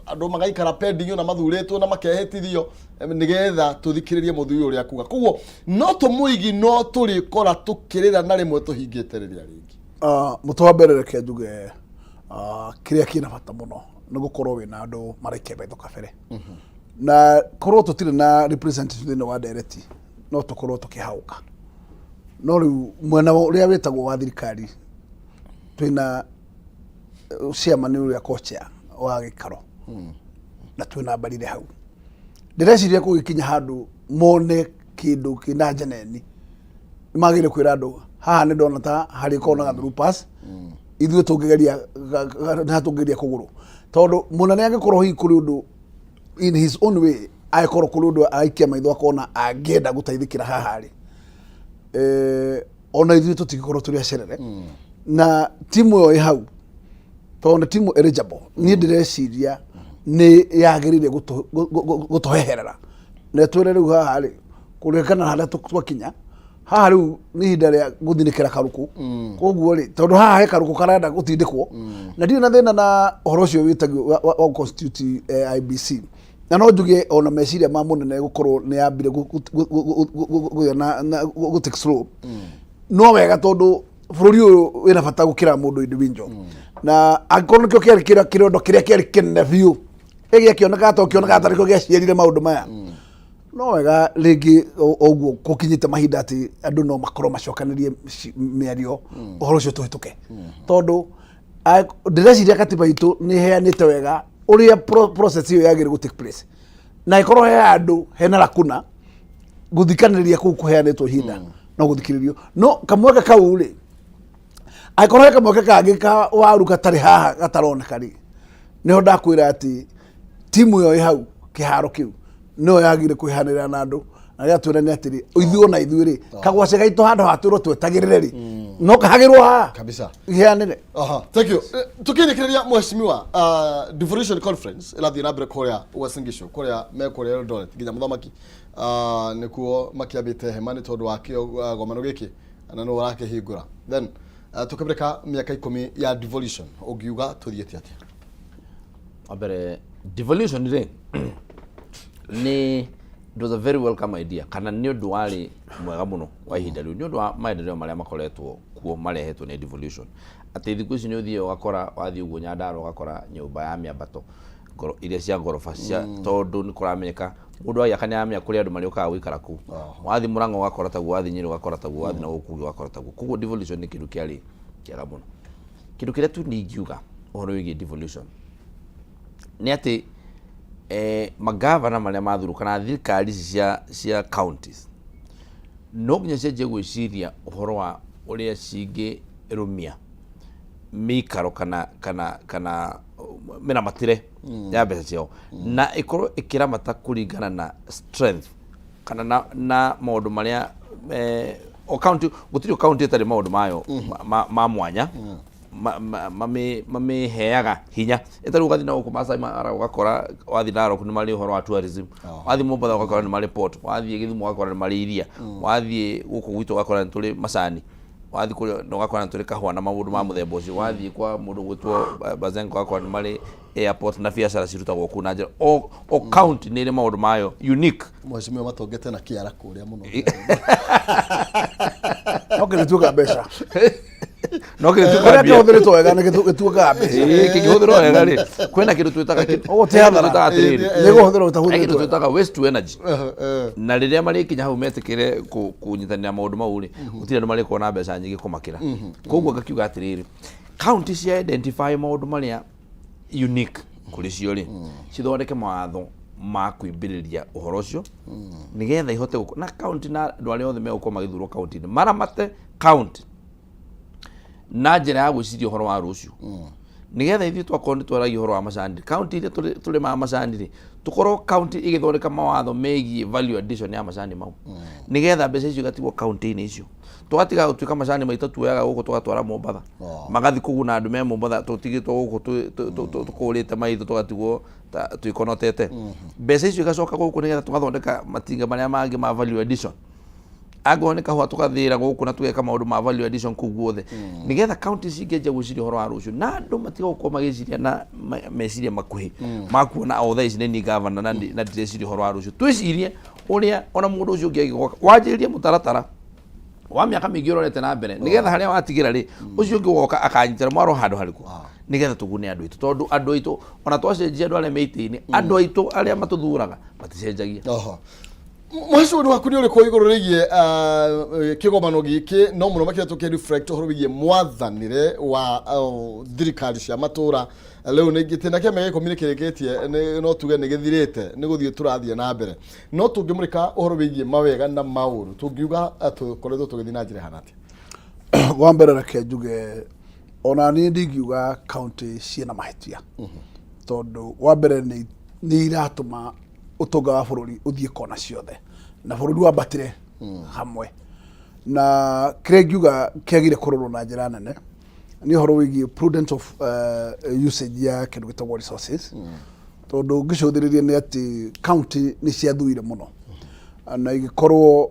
andũ magaikara pending ona mathurĩtwo na makehĩtithio nĩgetha tũthikĩrĩrie mũthuri ũrĩa akuga koguo no tũmũigi no tũrĩkora tũkĩrĩra na rĩmwe tũhingĩte rĩrĩa rĩngĩ. Ah, mũtwe wa mbere reke njuge ah, kĩrĩa kĩna bata mũno nĩ gũkorwo wĩna andũ maraikia maitho kabere na korwo tũtirĩ na representative thĩinĩ wa ndereti no tũkorwo tũkĩhaũka no rĩu mwena ũrĩa wĩtagwo wa thirikari twĩna chairman ũrĩa co-chair wa gĩikaro na twĩna mbarire hau ndĩreciria kũgĩkinya handũ mone kĩndũ kĩna njeneni nĩ magĩrĩire kwĩra andũ haha nĩ ndona ta harĩ korwo na gathuru pass ithuĩ tũngĩgeria na tũngĩgeria kũgũrũ tondũ mũnene angĩkorwo hihi kũrĩ ũndũ in his own way angĩkorwo kũrĩ ũndũ araikia maitho akona angĩenda gũteithĩkĩra haha rĩ eh, ona ithuĩ tũtingĩkorwo tũrĩ acerere na timu ĩyo ĩ hau tondũ nĩ timu eligible niĩ ndĩreciria nĩ yagĩrĩire gũtũheherera na ĩtwĩre rĩu haha rĩ kũringana na harĩa twakinya haha rĩu nĩ ihinda rĩa gũthinĩkĩra karũkũ koguo rĩ tondũ haha he karũkũ karenda gũtindĩkwo na ndirĩ na thĩna na ũhoro ũcio wĩtagio wa constitute IBC na no njuge ona meciria ma mũnene gũkorwo nĩ yambire kũgĩa na gũ take slow no wega tondũ bũrũri ũyũ wĩna bata gũkĩra mũndũ individual na angĩkorwo nĩkĩo kĩarĩ kĩrondo kĩrĩa kĩarĩ kĩnene biũ gĩakĩonekaga to kĩonekaga tarĩ kĩo gĩaciarire maũndũ maya no wega rĩngĩ ũguo gũkinyĩte mahinda atĩ andũ no makorwo macokanĩrie mĩario ũhoro ũcio tũhĩtũke tondũ ndĩreciria katiba itũ nĩ ĩheanĩte wega ũrĩa process ĩyo yagĩrĩire gũ take place na ĩkorwo he handũ hena lakuna gũthikanĩrĩria kũu kũheanĩtwo ihinda no gũthikĩrĩrio no kamweke kau rĩ angĩkorwo he kamweke kangĩ ka waru gatarĩ haha gataroneka rĩ nĩho ndakwĩra atĩ timu ĩyo ĩ hau kĩharo kĩu nĩyo yagĩrĩire kwĩhanĩrĩra na andũ na rĩrĩa twĩrane atĩrĩ ithuĩ ona ithuĩ rĩ kagwace gaitũ handũ hatwĩrwo twetagĩrĩre rĩ no kahagĩrwo haha kabisa iheanĩre Aha, thank you. Tukĩrĩkĩrĩria mheshimiwa uh, devolution conference ĩrathiĩ na mbere kũrĩa Uasin Gishu kũrĩa me kũrĩa Eldoret nginya mũthamaki uh, nĩkuo makĩambĩte hema nĩ tondũ wa kĩo uh, gomano gĩkĩ na nĩwe ũrakĩhingũra then uh, tũkĩmĩrĩka mĩaka ikũmi ya devolution ũngiuga tũthiĩte atĩa wa mbere devolution rĩ nĩ it was a very welcome idea kana nĩ ũndũ warĩ mwega mũno wa ihinda rĩu nĩ ũndũ wa maendeleo marĩa makoretwo kuo marehetwo nĩ devolution atĩ thikũ ici nĩ ũthiaga ũgakora wathiĩ ũguo Nyandarua ũgakora nyũmba ya mĩambato ngoro iria cia ngoroba cia tondũ nĩ kũramenyeka mũndũ agĩaka nĩ aramenya kũrĩ andũ marĩũkaga gũikara kũu wathiĩ Mũrang'a ũgakora taguo wathiĩ Nyĩrĩ ũgakora taguo wathiĩ na gũkũ kũngĩ ũgakora taguo koguo devolution nĩ kĩndũ kĩarĩ kĩega mũno kĩndũ kĩrĩa tu niĩ ingiuga ũhoro wĩgiĩ devolution nĩ atĩ Magavana marĩa mathurwo kana thirikari ici cia counties no nginya cianjie gwĩciria ũhoro wa ũrĩa cingĩrũmia mĩikaro kana mĩramatĩre ya mbeca ciao, na ĩkorwo ĩkĩramata kũringana na strength kana na maũndũ marĩa o county. Gũtirĩ county ĩtarĩ maũndũ mayo ma mwanya mamĩheaga hinya. Ĩtarĩ ũgathiĩ na gũkũ Masai Mara ũgakora, wathiĩ Narok nĩ marĩ ũhoro wa tourism, wathiĩ Mombatha ũgakora nĩ marĩ port, wathiĩ Gĩthumo ũgakora nĩ marĩ iria, wathiĩ gũkũ gwitũ ũgakora nĩ tũrĩ macani, wathiĩ kũrĩa na ũgakora nĩ tũrĩ kahũa na maũndũ ma mũthemba ũcio, wathiĩ kwa mũndũ gwĩtwo Bazenga ũgakora nĩ marĩ airport na biacara cirutagwo kũu na njĩra o county nĩ ĩrĩ maũndũ mayo unique. Mheshimiwa matongete na kĩara kũrĩa mũno. No kĩrĩtuĩka mbeca. No kĩrĩtuĩka Kũrĩa mbia. kĩhũthĩrĩtwo wega nĩ gĩtuĩkaga mbeca. Ĩĩ, kĩngĩhũthĩrwo wega rĩ, kwĩna kĩndũ twĩtaga Ũguo ti kĩndũ hathara. twĩtaga atĩrĩrĩ. Nĩ gũhũthĩrwo He ũtahũthĩrĩtwo kĩndũ wega. twĩtaga waste to energy, na rĩrĩa marĩkinya hau metĩkĩre kũnyitanĩra maũndũ mau rĩ, gũtirĩ andũ marĩkorwo na mbeca nyingĩ kũmakĩra. Koguo ngakiuga atĩrĩrĩ, county cia identify maũndũ marĩa unique kũrĩ cio rĩ, cithondeke mawatho ma kũimbĩrĩria ũhoro ũcio, nĩgetha ihote na county na andũ arĩa othe megũkorwo magĩthurwo county-inĩ maramate county na njĩra ya gwĩciria ũhoro wa rũciũ, nĩgetha ithuĩ twakorwo nĩ twaragia ũhoro wa macani, county iria tũrĩmaga macani rĩ, tũkorwo county ĩgĩthondeka mawatho megiĩ value addition ya macani mau, nĩgetha mbeca icio igatigwo county-inĩ icio, tũgatiga gũtuĩka macani maitũ tuoyaga gũkũ tũgatwara Mombatha, magathiĩ kũguna andũ me Mombatha, tũtigĩtwo gũkũ tũkũrĩte maitho, tũgatigwo twĩkonotete. Mbeca icio igacoka gũkũ, nĩgetha tũgathondeka matinga marĩa mangĩ ma value addition, angorwo nĩ kahũa tũgathĩra gũkũ na tũgeka maũndũ ma value addition kũu guothe, nĩgetha county cingĩanjia gwĩciria ũhoro wa rũciũ na andũ matiga gũkorwo magĩciria na meciria makuhĩ ma kuona o thaa ici nĩ niĩ gavana na ndireciria ũhoro wa rũciũ. Twĩcirie ũrĩa ona mũndũ ũcio ũngĩ agĩgoka wanjĩrĩrie mũtaratara wa mĩaka mĩingĩ ũrorete na mbere, nĩgetha harĩa watigĩra rĩ, ũcio ũngĩ ũgoka akanyitĩra mwaro handũ harĩkũ, nĩgetha tũgune andũ aitũ, tondũ andũ aitũ ona twacenjia andũ arĩa me itĩ-inĩ, andũ aitũ arĩa matũthuraga maticenjagia. Oho. Mũhĩcũni waku nĩ ũrĩkũ igũrũ rĩgiĩ kĩgomano gĩkĩ, no mũno makĩria tũkĩ reflect ũhoro wĩgiĩ mwathanĩre wa thirikari cia matũra? Rĩu nĩ gĩtĩna kĩa mĩaka 10 nĩ kĩrĩkĩtie, no tuge nĩ gĩthirĩte, nĩ gũthiĩ tũrathiĩ na mbere, no tũngĩmũrĩka ũhoro wĩgiĩ mawega na maũru, tũngiuga tũkoretwo tũgĩthiĩ na njĩra ĩhana atĩa? Wa mbere reke njuge ona niĩ ndingiuga county ciĩna mahĩtia, tondũ wa mbere nĩ iratũma ũtonga wa bũrũri ũthiĩ kona ciothe na bũrũri wambatĩre hamwe. Na kĩrĩa ingiuga kĩagire kũrorwo na njĩra nene nĩ ũhoro wĩgiĩ prudence of usage ya kĩndũ gĩtagwo resources, tondũ ngĩcũthĩrĩria nĩ atĩ county nĩ ciathuire mũno na igĩkorwo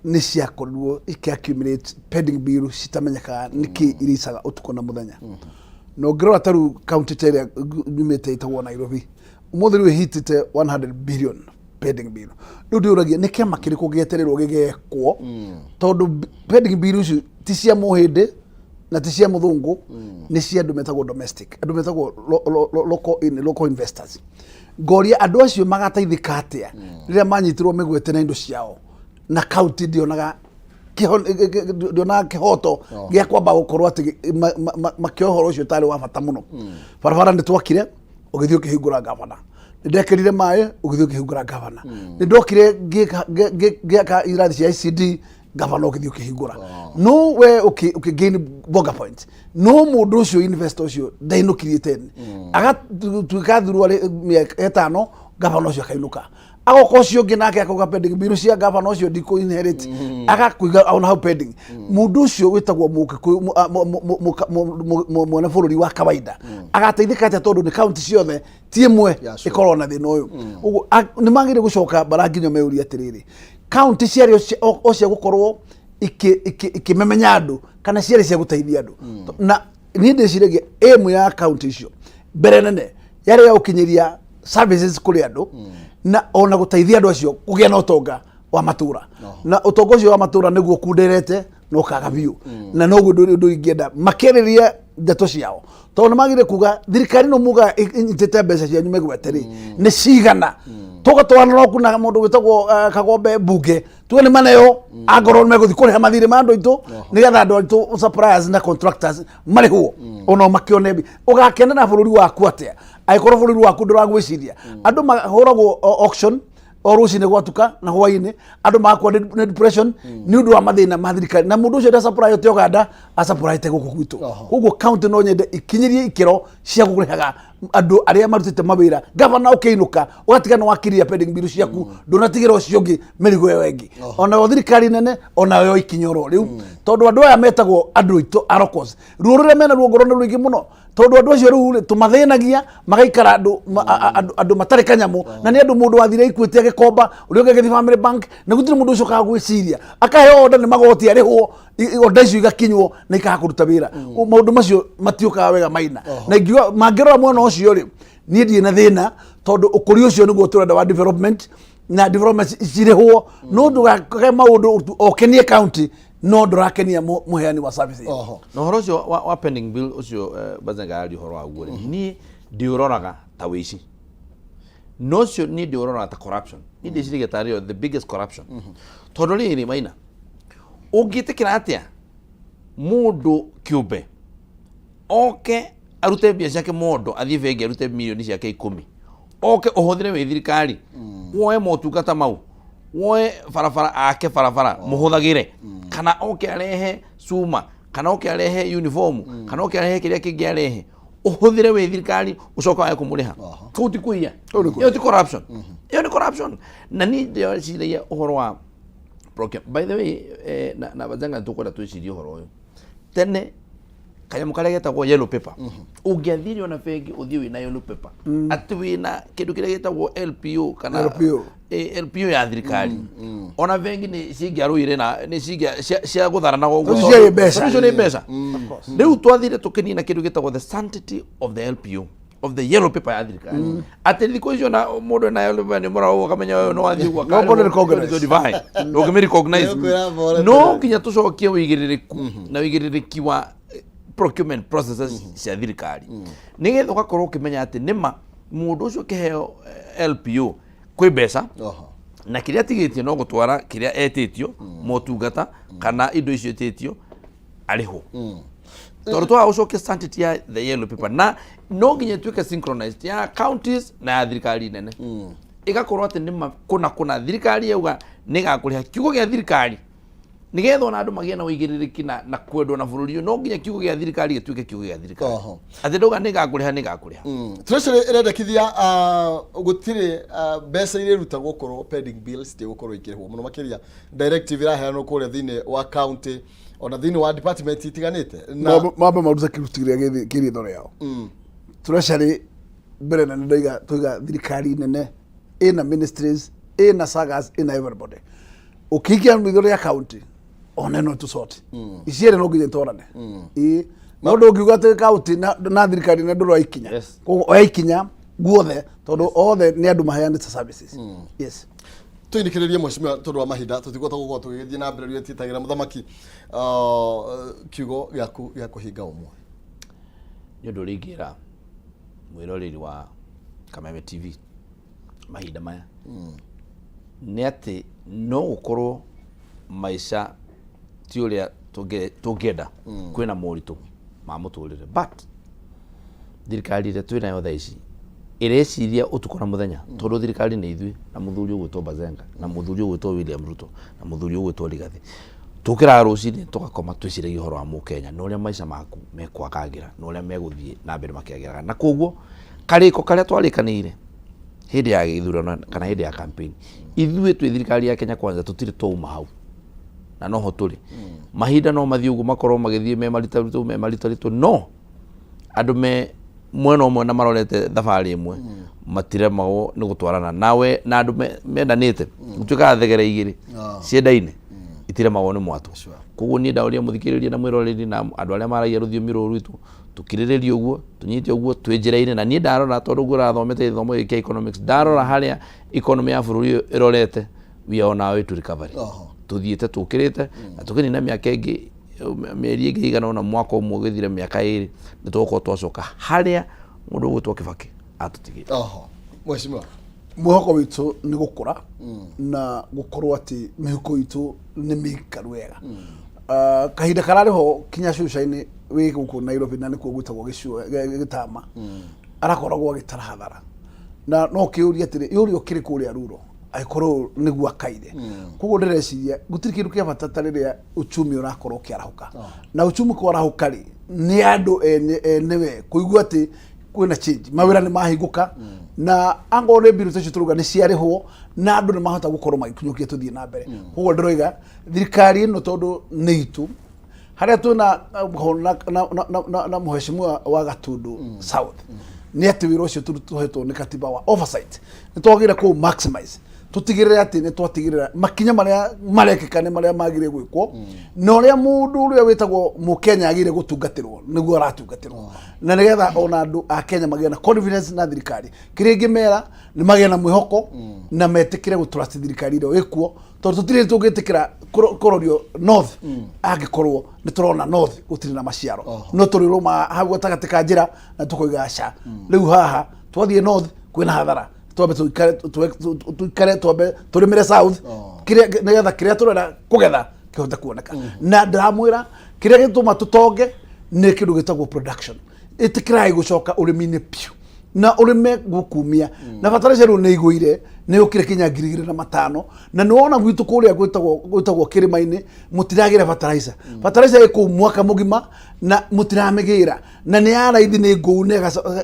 nĩ ciakorirwo ikĩ accumulate pending bill citamenyekaga nĩkĩ iricaga ũtukũ na mũthenya. Na ũngĩrora ta rĩu county ta ĩrĩa nyumĩte ĩtagwo Nairobi, ũmũthĩ rĩu ĩhitĩte 100 billion pending bill. Rĩu ndĩũragia nĩ kĩama kĩrĩkũ gĩetereirwo gĩgekwo, tondũ pending bill icio ti cia mũhĩndĩ na ti cia mũthũngũ, nĩ cia andũ metagwo domestic, andũ metagwo local investors. Ngoria andũ acio magateithĩka atĩa rĩrĩa manyitirwo mĩgwate na indo ciao, na county ndionaga ndionaga kĩhoto gĩa kwamba gũkorwo atĩ makĩoya ũhoro ũcio tarĩ wa bata mũno. Barabara nĩ twakire, ũgĩthiĩ ũkĩhingũra gavana. Nĩ ndekĩrire maĩ, ũgĩthiĩ ũkĩhingũra gavana. Nĩ ndokire ngĩaka irathi cia ICD, gavana ũgĩthiĩ ũkĩhingũra. No we ũkĩ gain bonga point, no mũndũ ũcio investor ũcio ndainũkirie tene, agatuĩka thurwo arĩ mĩaka 5, gavana ũcio akainũka, agoka ũcio ũngĩ nake akauga pending bill cia gavana ũcio ndikũ inherit, agakũiga ona hau pending. Mũndũ ũcio wĩtagwo mũgĩkũyũ, mwene bũrũri wa kawaida agateithĩka atĩa, tondũ nĩ kaunti ciothe ti ĩmwe ĩkorwo na thĩna ũyũ? Ũguo nĩ magĩrĩire gũcoka bara nginya meuria atĩrĩrĩ, kaunti ciarĩ o cia gũkorwo ikĩmemenya andũ kana ciarĩ cia gũteithia andũ? Na niĩ ndĩciragia aim ya kaunti icio mbere nene yarĩ ya gũkinyĩria services kũrĩ andũ, na ona gũteithia andũ acio kũgĩa na ũtonga wa matũra, na ũtonga ũcio wa matũra nĩguo kunderete na ũkaga biũ. Na noguo ũndũ ingĩenda makĩrĩrie ndeto ciao, tondũ nĩ magire kuga thirikari no muga ĩnyitĩte mbeca cianyu mĩgwate rĩ nĩ cigana, tũgatwarana no kuna mũndũ wĩtagwo Kagombe mbunge tuge nĩ maneo, angorwo nĩ megũthiĩ kũrĩha mathirĩ ma andũ aitũ, nĩgetha andũ aitũ suppliers na contractors marĩhwo, ona makĩone ũgakena na bũrũri waku atĩa. Angĩkorwo bũrũri waku ndũragwĩciria, andũ mahũragwo auction o rũcinĩ gwatuka na hwainĩ, andũ magakua nĩ depression nĩ ũndũ wa mathĩna ma thirikari, na mũndũ ũcio ndasupplyĩte Uganda, asupplyĩte gũkũ gwitũ. Koguo county no nyende ikinyĩrie ikĩro cia kũrĩhaga andũ arĩa marutĩte mawĩra. Gavana ũkĩinũka ũgatiga nĩ wakiria pending bill ciaku, ndũnatigĩra ũcio ũngĩ mĩrigo ĩyo ĩngĩ. Onayo thirikari nene onayo ikinya oro rĩu, tondũ andũ aya metagwo andũ aitũ arocos, ruo rũrĩa mena ruo ngoro nĩ rũingĩ mũno, tondũ andũ acio rĩu rĩ tũmathĩnagia magaikara andũ andũ matarĩ kanyamũ, na nĩ andũ mũndũ wathire ikuĩte agĩkomba, ũrĩa ũngĩ agĩthiĩ family bank, na gũtirĩ mũndũ ũcokaga gwĩciria akaheo order nĩ magoti arĩhwo, order icio igakinywo na ikaga kũruta wĩra. Maũndũ macio matiũkaga wega maina, na ingiuga mangĩrora mwena ũcio rĩ, niĩ ndirĩ na thĩna, tondũ ũkũria ũcio nĩguo tũrenda wa development, na development cirĩhwo, no ndũgakage maũndũ okenie county no ndũrakenia mũheani wa services. Na ũhoro ũcio wa pending bill ũcio, Bazenga araria ũhoro waguo rĩ, niĩ ndiũroraga ta wĩici, no ũcio niĩ ndiũroraga ta corruption. Niĩ ndĩciragia tarĩ the biggest corruption, tondũ rĩrĩ maina, ũngĩtĩkĩra atĩa mũndũ kĩũmbe oke arute mbia ciake mondo, athiĩ bengi arute mirioni ciake 10, oke ũhũthĩre wĩ thirikari, woe motungata mau, woe barabara, ake barabara mũhũthagĩre, kana oke arehe cuma, kana oke arehe uniform, kana oke arehe kĩrĩa kĩngĩ arehe, ũhũthĩre wĩ thirikari, ũcoke wage kũmũrĩha? Kũu ti kũiya? Ĩyo ti corruption? Ĩyo nĩ corruption. Na niĩ ndĩreciragia ũhoro wa procurement. By the way, na Bazenga, nĩtũkwenda twĩcirie ũhoro ũyũ. Tene kanyamũ karĩa getagwo yellow paper, ũngĩathire ona bengi ũthiĩ wĩna yellow paper, atĩ wĩna kĩndũ kĩrĩa gĩtagwo LPO kana LPO. LPO ya thirikari, ona bengi nĩ cingĩarũire na nĩ cia gũtharanaga ũguo. Tondũ ciarĩ mbeca. Tondũ icio nĩ mbeca. Rĩu twathire tũkĩnina kĩndũ gĩtagwo the sanctity of the LPO, of the yellow paper ya thirikari, atĩ thikũ icio na mũndũ ena yellow paper nĩ mũra ũguo akamenya ũyũ no athiĩ ũguo. Nobody recognize. Ndũngĩmĩ recognize. Nĩũkwĩra bore. No nginya tũcokie ũigĩrĩrĩku na ũigĩrĩrĩki wa procurement processes cia thirikari, nĩgetha ũgakorwo ũkĩmenya atĩ nĩma mũndũ ũcio ũkĩheo LPO kwĩ mbeca, na kĩrĩa atigĩtie no gũtwara kĩrĩa etĩtio, motungata kana indo icio etĩtio, arĩhwo, tondũ twaga gũcokia sanctity ya the yellow paper, na no nginya ĩtuĩke synchronized ya counties na ya thirikari nene, ĩgakorwo atĩ nĩ kũna kũna thirikari yauga nĩ ĩgakũrĩha, kiugo gĩa thirikari, nĩgetha ona andũ magĩe na ũigĩrĩrĩki na kwendwo na bũrũri ũyũ, no nginya kiugo gĩa thirikari gĩtuĩke kiugo gĩa thirikari, atĩ ndauga nĩ ĩgakũrĩha, nĩ ĩgakũrĩha. Treasury ĩrendekithia gũtirĩ mbeca irĩrutagwo korwo pending bills itigũkorwo ikĩrĩhwo, mũno makĩria directive ĩraheanwo kũrĩa thĩinĩ wa county ona thĩinĩ wa department itiganĩte na Mambe marute kĩruti kĩrĩa kĩ rĩtho rĩao. Treasury mbere nene ndoiga toiga thirikari nene ĩna ministries, ĩna sagas, ĩna everybody. Ũkĩikia ritho rĩa county ona no tũcote icierĩ, no nginya itwarane. Ĩĩ, no ndũngiuga atĩ county na thirikari nene ndũroya ikinya. Koguo oya ikinya guothe, tondũ othe nĩ andũ maheanĩte services, yes. Tũinĩkĩrĩrie, mheshimiwa, tondũ wa mahinda tũtigũhota gũkorwo tũgĩgĩthiĩ na mbere. Rĩu twĩtagĩra mũthamaki, kiugo gĩaku gĩa kũhinga ũmũthĩ. Nĩ ũndũ ũrĩa ingĩra mwĩroreri wa Kameme TV mahinda maya nĩ atĩ no gũkorwo maica ti ũrĩa tũngĩenda, kwĩna moritũ ma mũtũrĩre, but thirikari ĩrĩa twĩ nayo thaa ici ĩreciria ũtukũ na mũthenya, tondũ thirikari nĩ ithuĩ na mũthuri ũgwĩtwo Bazenga na mũthuri ũgwĩtwo William Ruto na mũthuri ũgwĩtwo Rigathi. Tũkĩraga rũcinĩ tũgakoma twĩciragia ũhoro wa mũkenya na ũrĩa maica maku mekwagagĩra na ũrĩa megũthiĩ na mbere makĩagĩraga. Na koguo karĩko karĩa twarĩkanĩire hĩndĩ ya gĩthurano kana hĩndĩ ya campaign, ithuĩ twĩ thirikari ya Kenya Kwanza tũtirĩ twauma hau na noho tũrĩ. Mahinda no mathiĩ ũguo, makorwo magĩthiĩ me maritaritũ, me maritaritũ, no andũ me mwena ũmwe na marorete thabarĩ ĩmwe matiremagwo nĩ gũtwarana nawe, na andũ mendanĩte gũtuĩkaga thegere igĩrĩ ciendaine itiremagwo nĩ mwatũ. Koguo niĩ ndaũria mũthikĩrĩria na mwĩroreri na andũ arĩa maragia rũthiomi rũrũ rwitũ, tũkirĩrĩrie ũguo, tũnyite ũguo twĩ njĩra-inĩ. Na niĩ ndarora, tondũ ũguo ũrathomete gĩthomo gĩkĩ kĩa economics, ndarora harĩa economy ya bũrũri ũyũ ĩrorete, we are on our way to recovery. Tũthiĩte tũkĩrĩte na tũkĩnina mĩaka ĩngĩ, mĩeri ĩngĩ ĩigana ũna, mwaka ũmwe ũgĩthire, mĩaka 2, nĩ tũgũkorwo twacoka harĩa mũndũ ũgwĩtwo Kibaki atũtigĩte. Oho mheshimiwa. Mwĩhoko witũ nĩ gũkũra na gũkorwo atĩ mĩhuko itũ nĩ mĩikaru wega. Kahinda kararĩ ho kinya cuca-inĩ wĩ gũkũ Nairobi, na nĩkuo gwĩtagwo gĩtama. Arakoragwo agĩtara hathara na no kĩũria atĩrĩ, yũria ũkĩrĩ kũrĩa ruro angĩkorwo nĩguo akaire. Koguo ndĩreciria gũtirĩ kĩndũ kĩa bata ta rĩrĩa uchumi ũrakorwo ũkĩarahũka, na uchumi kwarahũka rĩ, nĩ andũ ene enewe kũigua atĩ kwĩna change, mawĩra nĩ mahingũka, na angorwo nĩ mbirũ icio tũrauga nĩ ciarĩhwo na andũ nĩ mahota gũkorwo magĩkinyũkia tũthiĩ na mbere. Koguo ndĩroiga thirikari ĩno tondũ nĩ itũ harĩa twĩna na, na, na, na, na, na mheshimiwa wa Gatundu South, nĩ atĩ wĩra ũcio tũhetwo nĩ katiba wa oversight nĩ twagĩrĩire kũ maximize, tũtigĩrĩre atĩ nĩ twatigĩrĩra makinya marĩa marekĩka nĩ marĩa magĩrĩire gwĩkwo, na ũrĩa mũndũ ũrĩa wĩtagwo mũkenya agĩrĩire gũtungatĩrwo nĩguo aratungatĩrwo, na nĩgetha ona andũ a Kenya magĩe na confidence na thirikari. Kĩrĩa ingĩmera nĩ magĩe na mwĩhoko na metĩkĩre gũtrust thirikari ĩrĩa ĩkuo, tondũ tũtirĩ tũngĩtĩkĩra kũrorio north angĩkorwo nĩ tũrona north gũtirĩ na maciaro, no tũrĩrũma hau gatagatĩ ka njĩra na tũkoiga aca, rĩu haha twathiĩ north kwĩna hathara, twambe tũikare tũikare twambe tũrĩmĩre south kĩrĩa nĩgetha kĩrĩa tũrenda kũgetha kĩhote kuoneka. Na ndĩramwĩra kĩrĩa gĩtũma tũtonge nĩ kĩndũ gĩtagwo production. Ĩtĩkĩrai gũcoka ũrĩmi-inĩ piũ na ũrĩme gũkumia na bataraitha rĩu nĩ igũire, nĩ yũkire kinya 2500, na nĩ wona gwitũ kũrĩa gwĩtagwo kĩrĩma-inĩ mũtiragĩra bataraitha. Bataraitha ĩ kũu mwaka mũgima na mũtiramĩgĩra, na nĩ ya raithi, nĩ ngũu na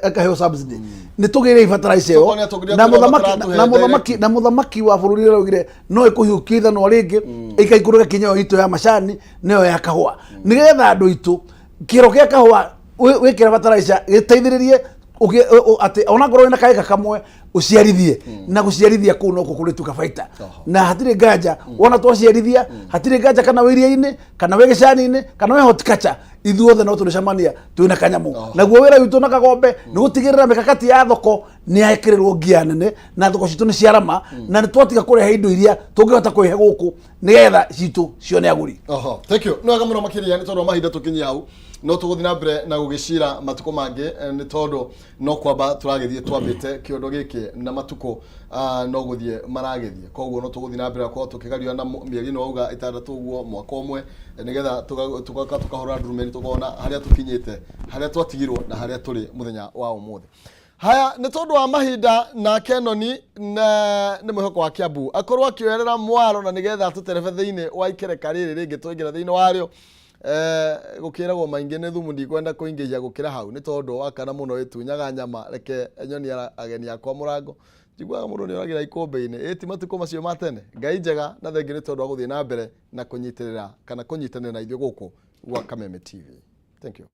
ĩkaheo subsidy. Nĩ tũgĩrei bataraitha ĩyo. Tokorwo nĩ atongoria Na kwĩra mũthamaki mataratũhe na mũthamaki na mũthamaki wa bũrũri araugire no ĩkũhiũkia ithanwa rĩngĩ ĩkaikũrũka kinya ĩyo itũ ya macani nĩyo ya kahũa, nĩgetha andũ aitũ kĩro kĩa kahũa wĩkĩra bataraitha gĩteithĩrĩrie atĩ onakorwo wĩna kaĩka kamwe ũciarithie, na gũciarithia kũu noko kũrĩtuĩka baita. Na hatirĩ nganja wona twaciarithia, hatirĩ nganja kana wĩ iria-inĩ kana wĩ gĩcani-inĩ kana wĩ horticulture, ithuothe no tũrĩcemania twĩna kanyamũ. Naguo wĩra witũ na Kagombe nĩ gũtigĩrĩra mĩkakati ya thoko nĩ yekĩrĩrwo ngia nene na thoko citũ nĩ ciarama, na nĩ twatiga kũrehe indo iria tũngĩhota kũrehe gũkũ nĩgetha citũ cione agũri. Oho, thank you. Nĩ wega mũno makĩria nĩ tondũ wa mahinda tũkinyia hau. No tũgũthiĩ na mbere na gũgĩcira matukũ mangĩ nĩ tondũ no kwamba tũragĩthiĩ twambĩte kĩondo gĩkĩ na matukũ no gũthiĩ maragĩthiĩ. Koguo no tũgũthiĩ na mbere gũkorwo tũkĩgaria na mĩeri ĩno wauga ĩtandatũ ũguo, mwaka ũmwe, nĩgetha tũgoka tũkahũra ndurumeni tũkona harĩa tũkinyĩte, harĩa twatigirwo na harĩa tũrĩ mũthenya wa ũmũthĩ. Haya, nĩ tondũ wa mahinda na Kenoni na nĩ mwĩhoko wa Kiambu akorwo akĩoerera mwaro na nĩgetha atũterebe thĩinĩ wa ikereka rĩrĩ rĩngĩ twaingĩra thĩinĩ warĩo. Gũkĩragwo maingĩ nĩ thumu, ndikwenda kũingĩhia gũkĩra hau nĩ tondũ wakana mũno ĩtunyaga nyama. Reke nyonie ageni akwa mũrango. Njiguaga mũndũ nĩ oragĩra ikũmbĩ-inĩ, ĩ ti matukũ macio ma tene. Ngai njega na thengiũ nĩ tondũ wa gũthiĩ na mbere na kũnyitĩrĩra kana kũnyitanĩra na ithuĩ gũkũ gwa Kameme TV. Thank you.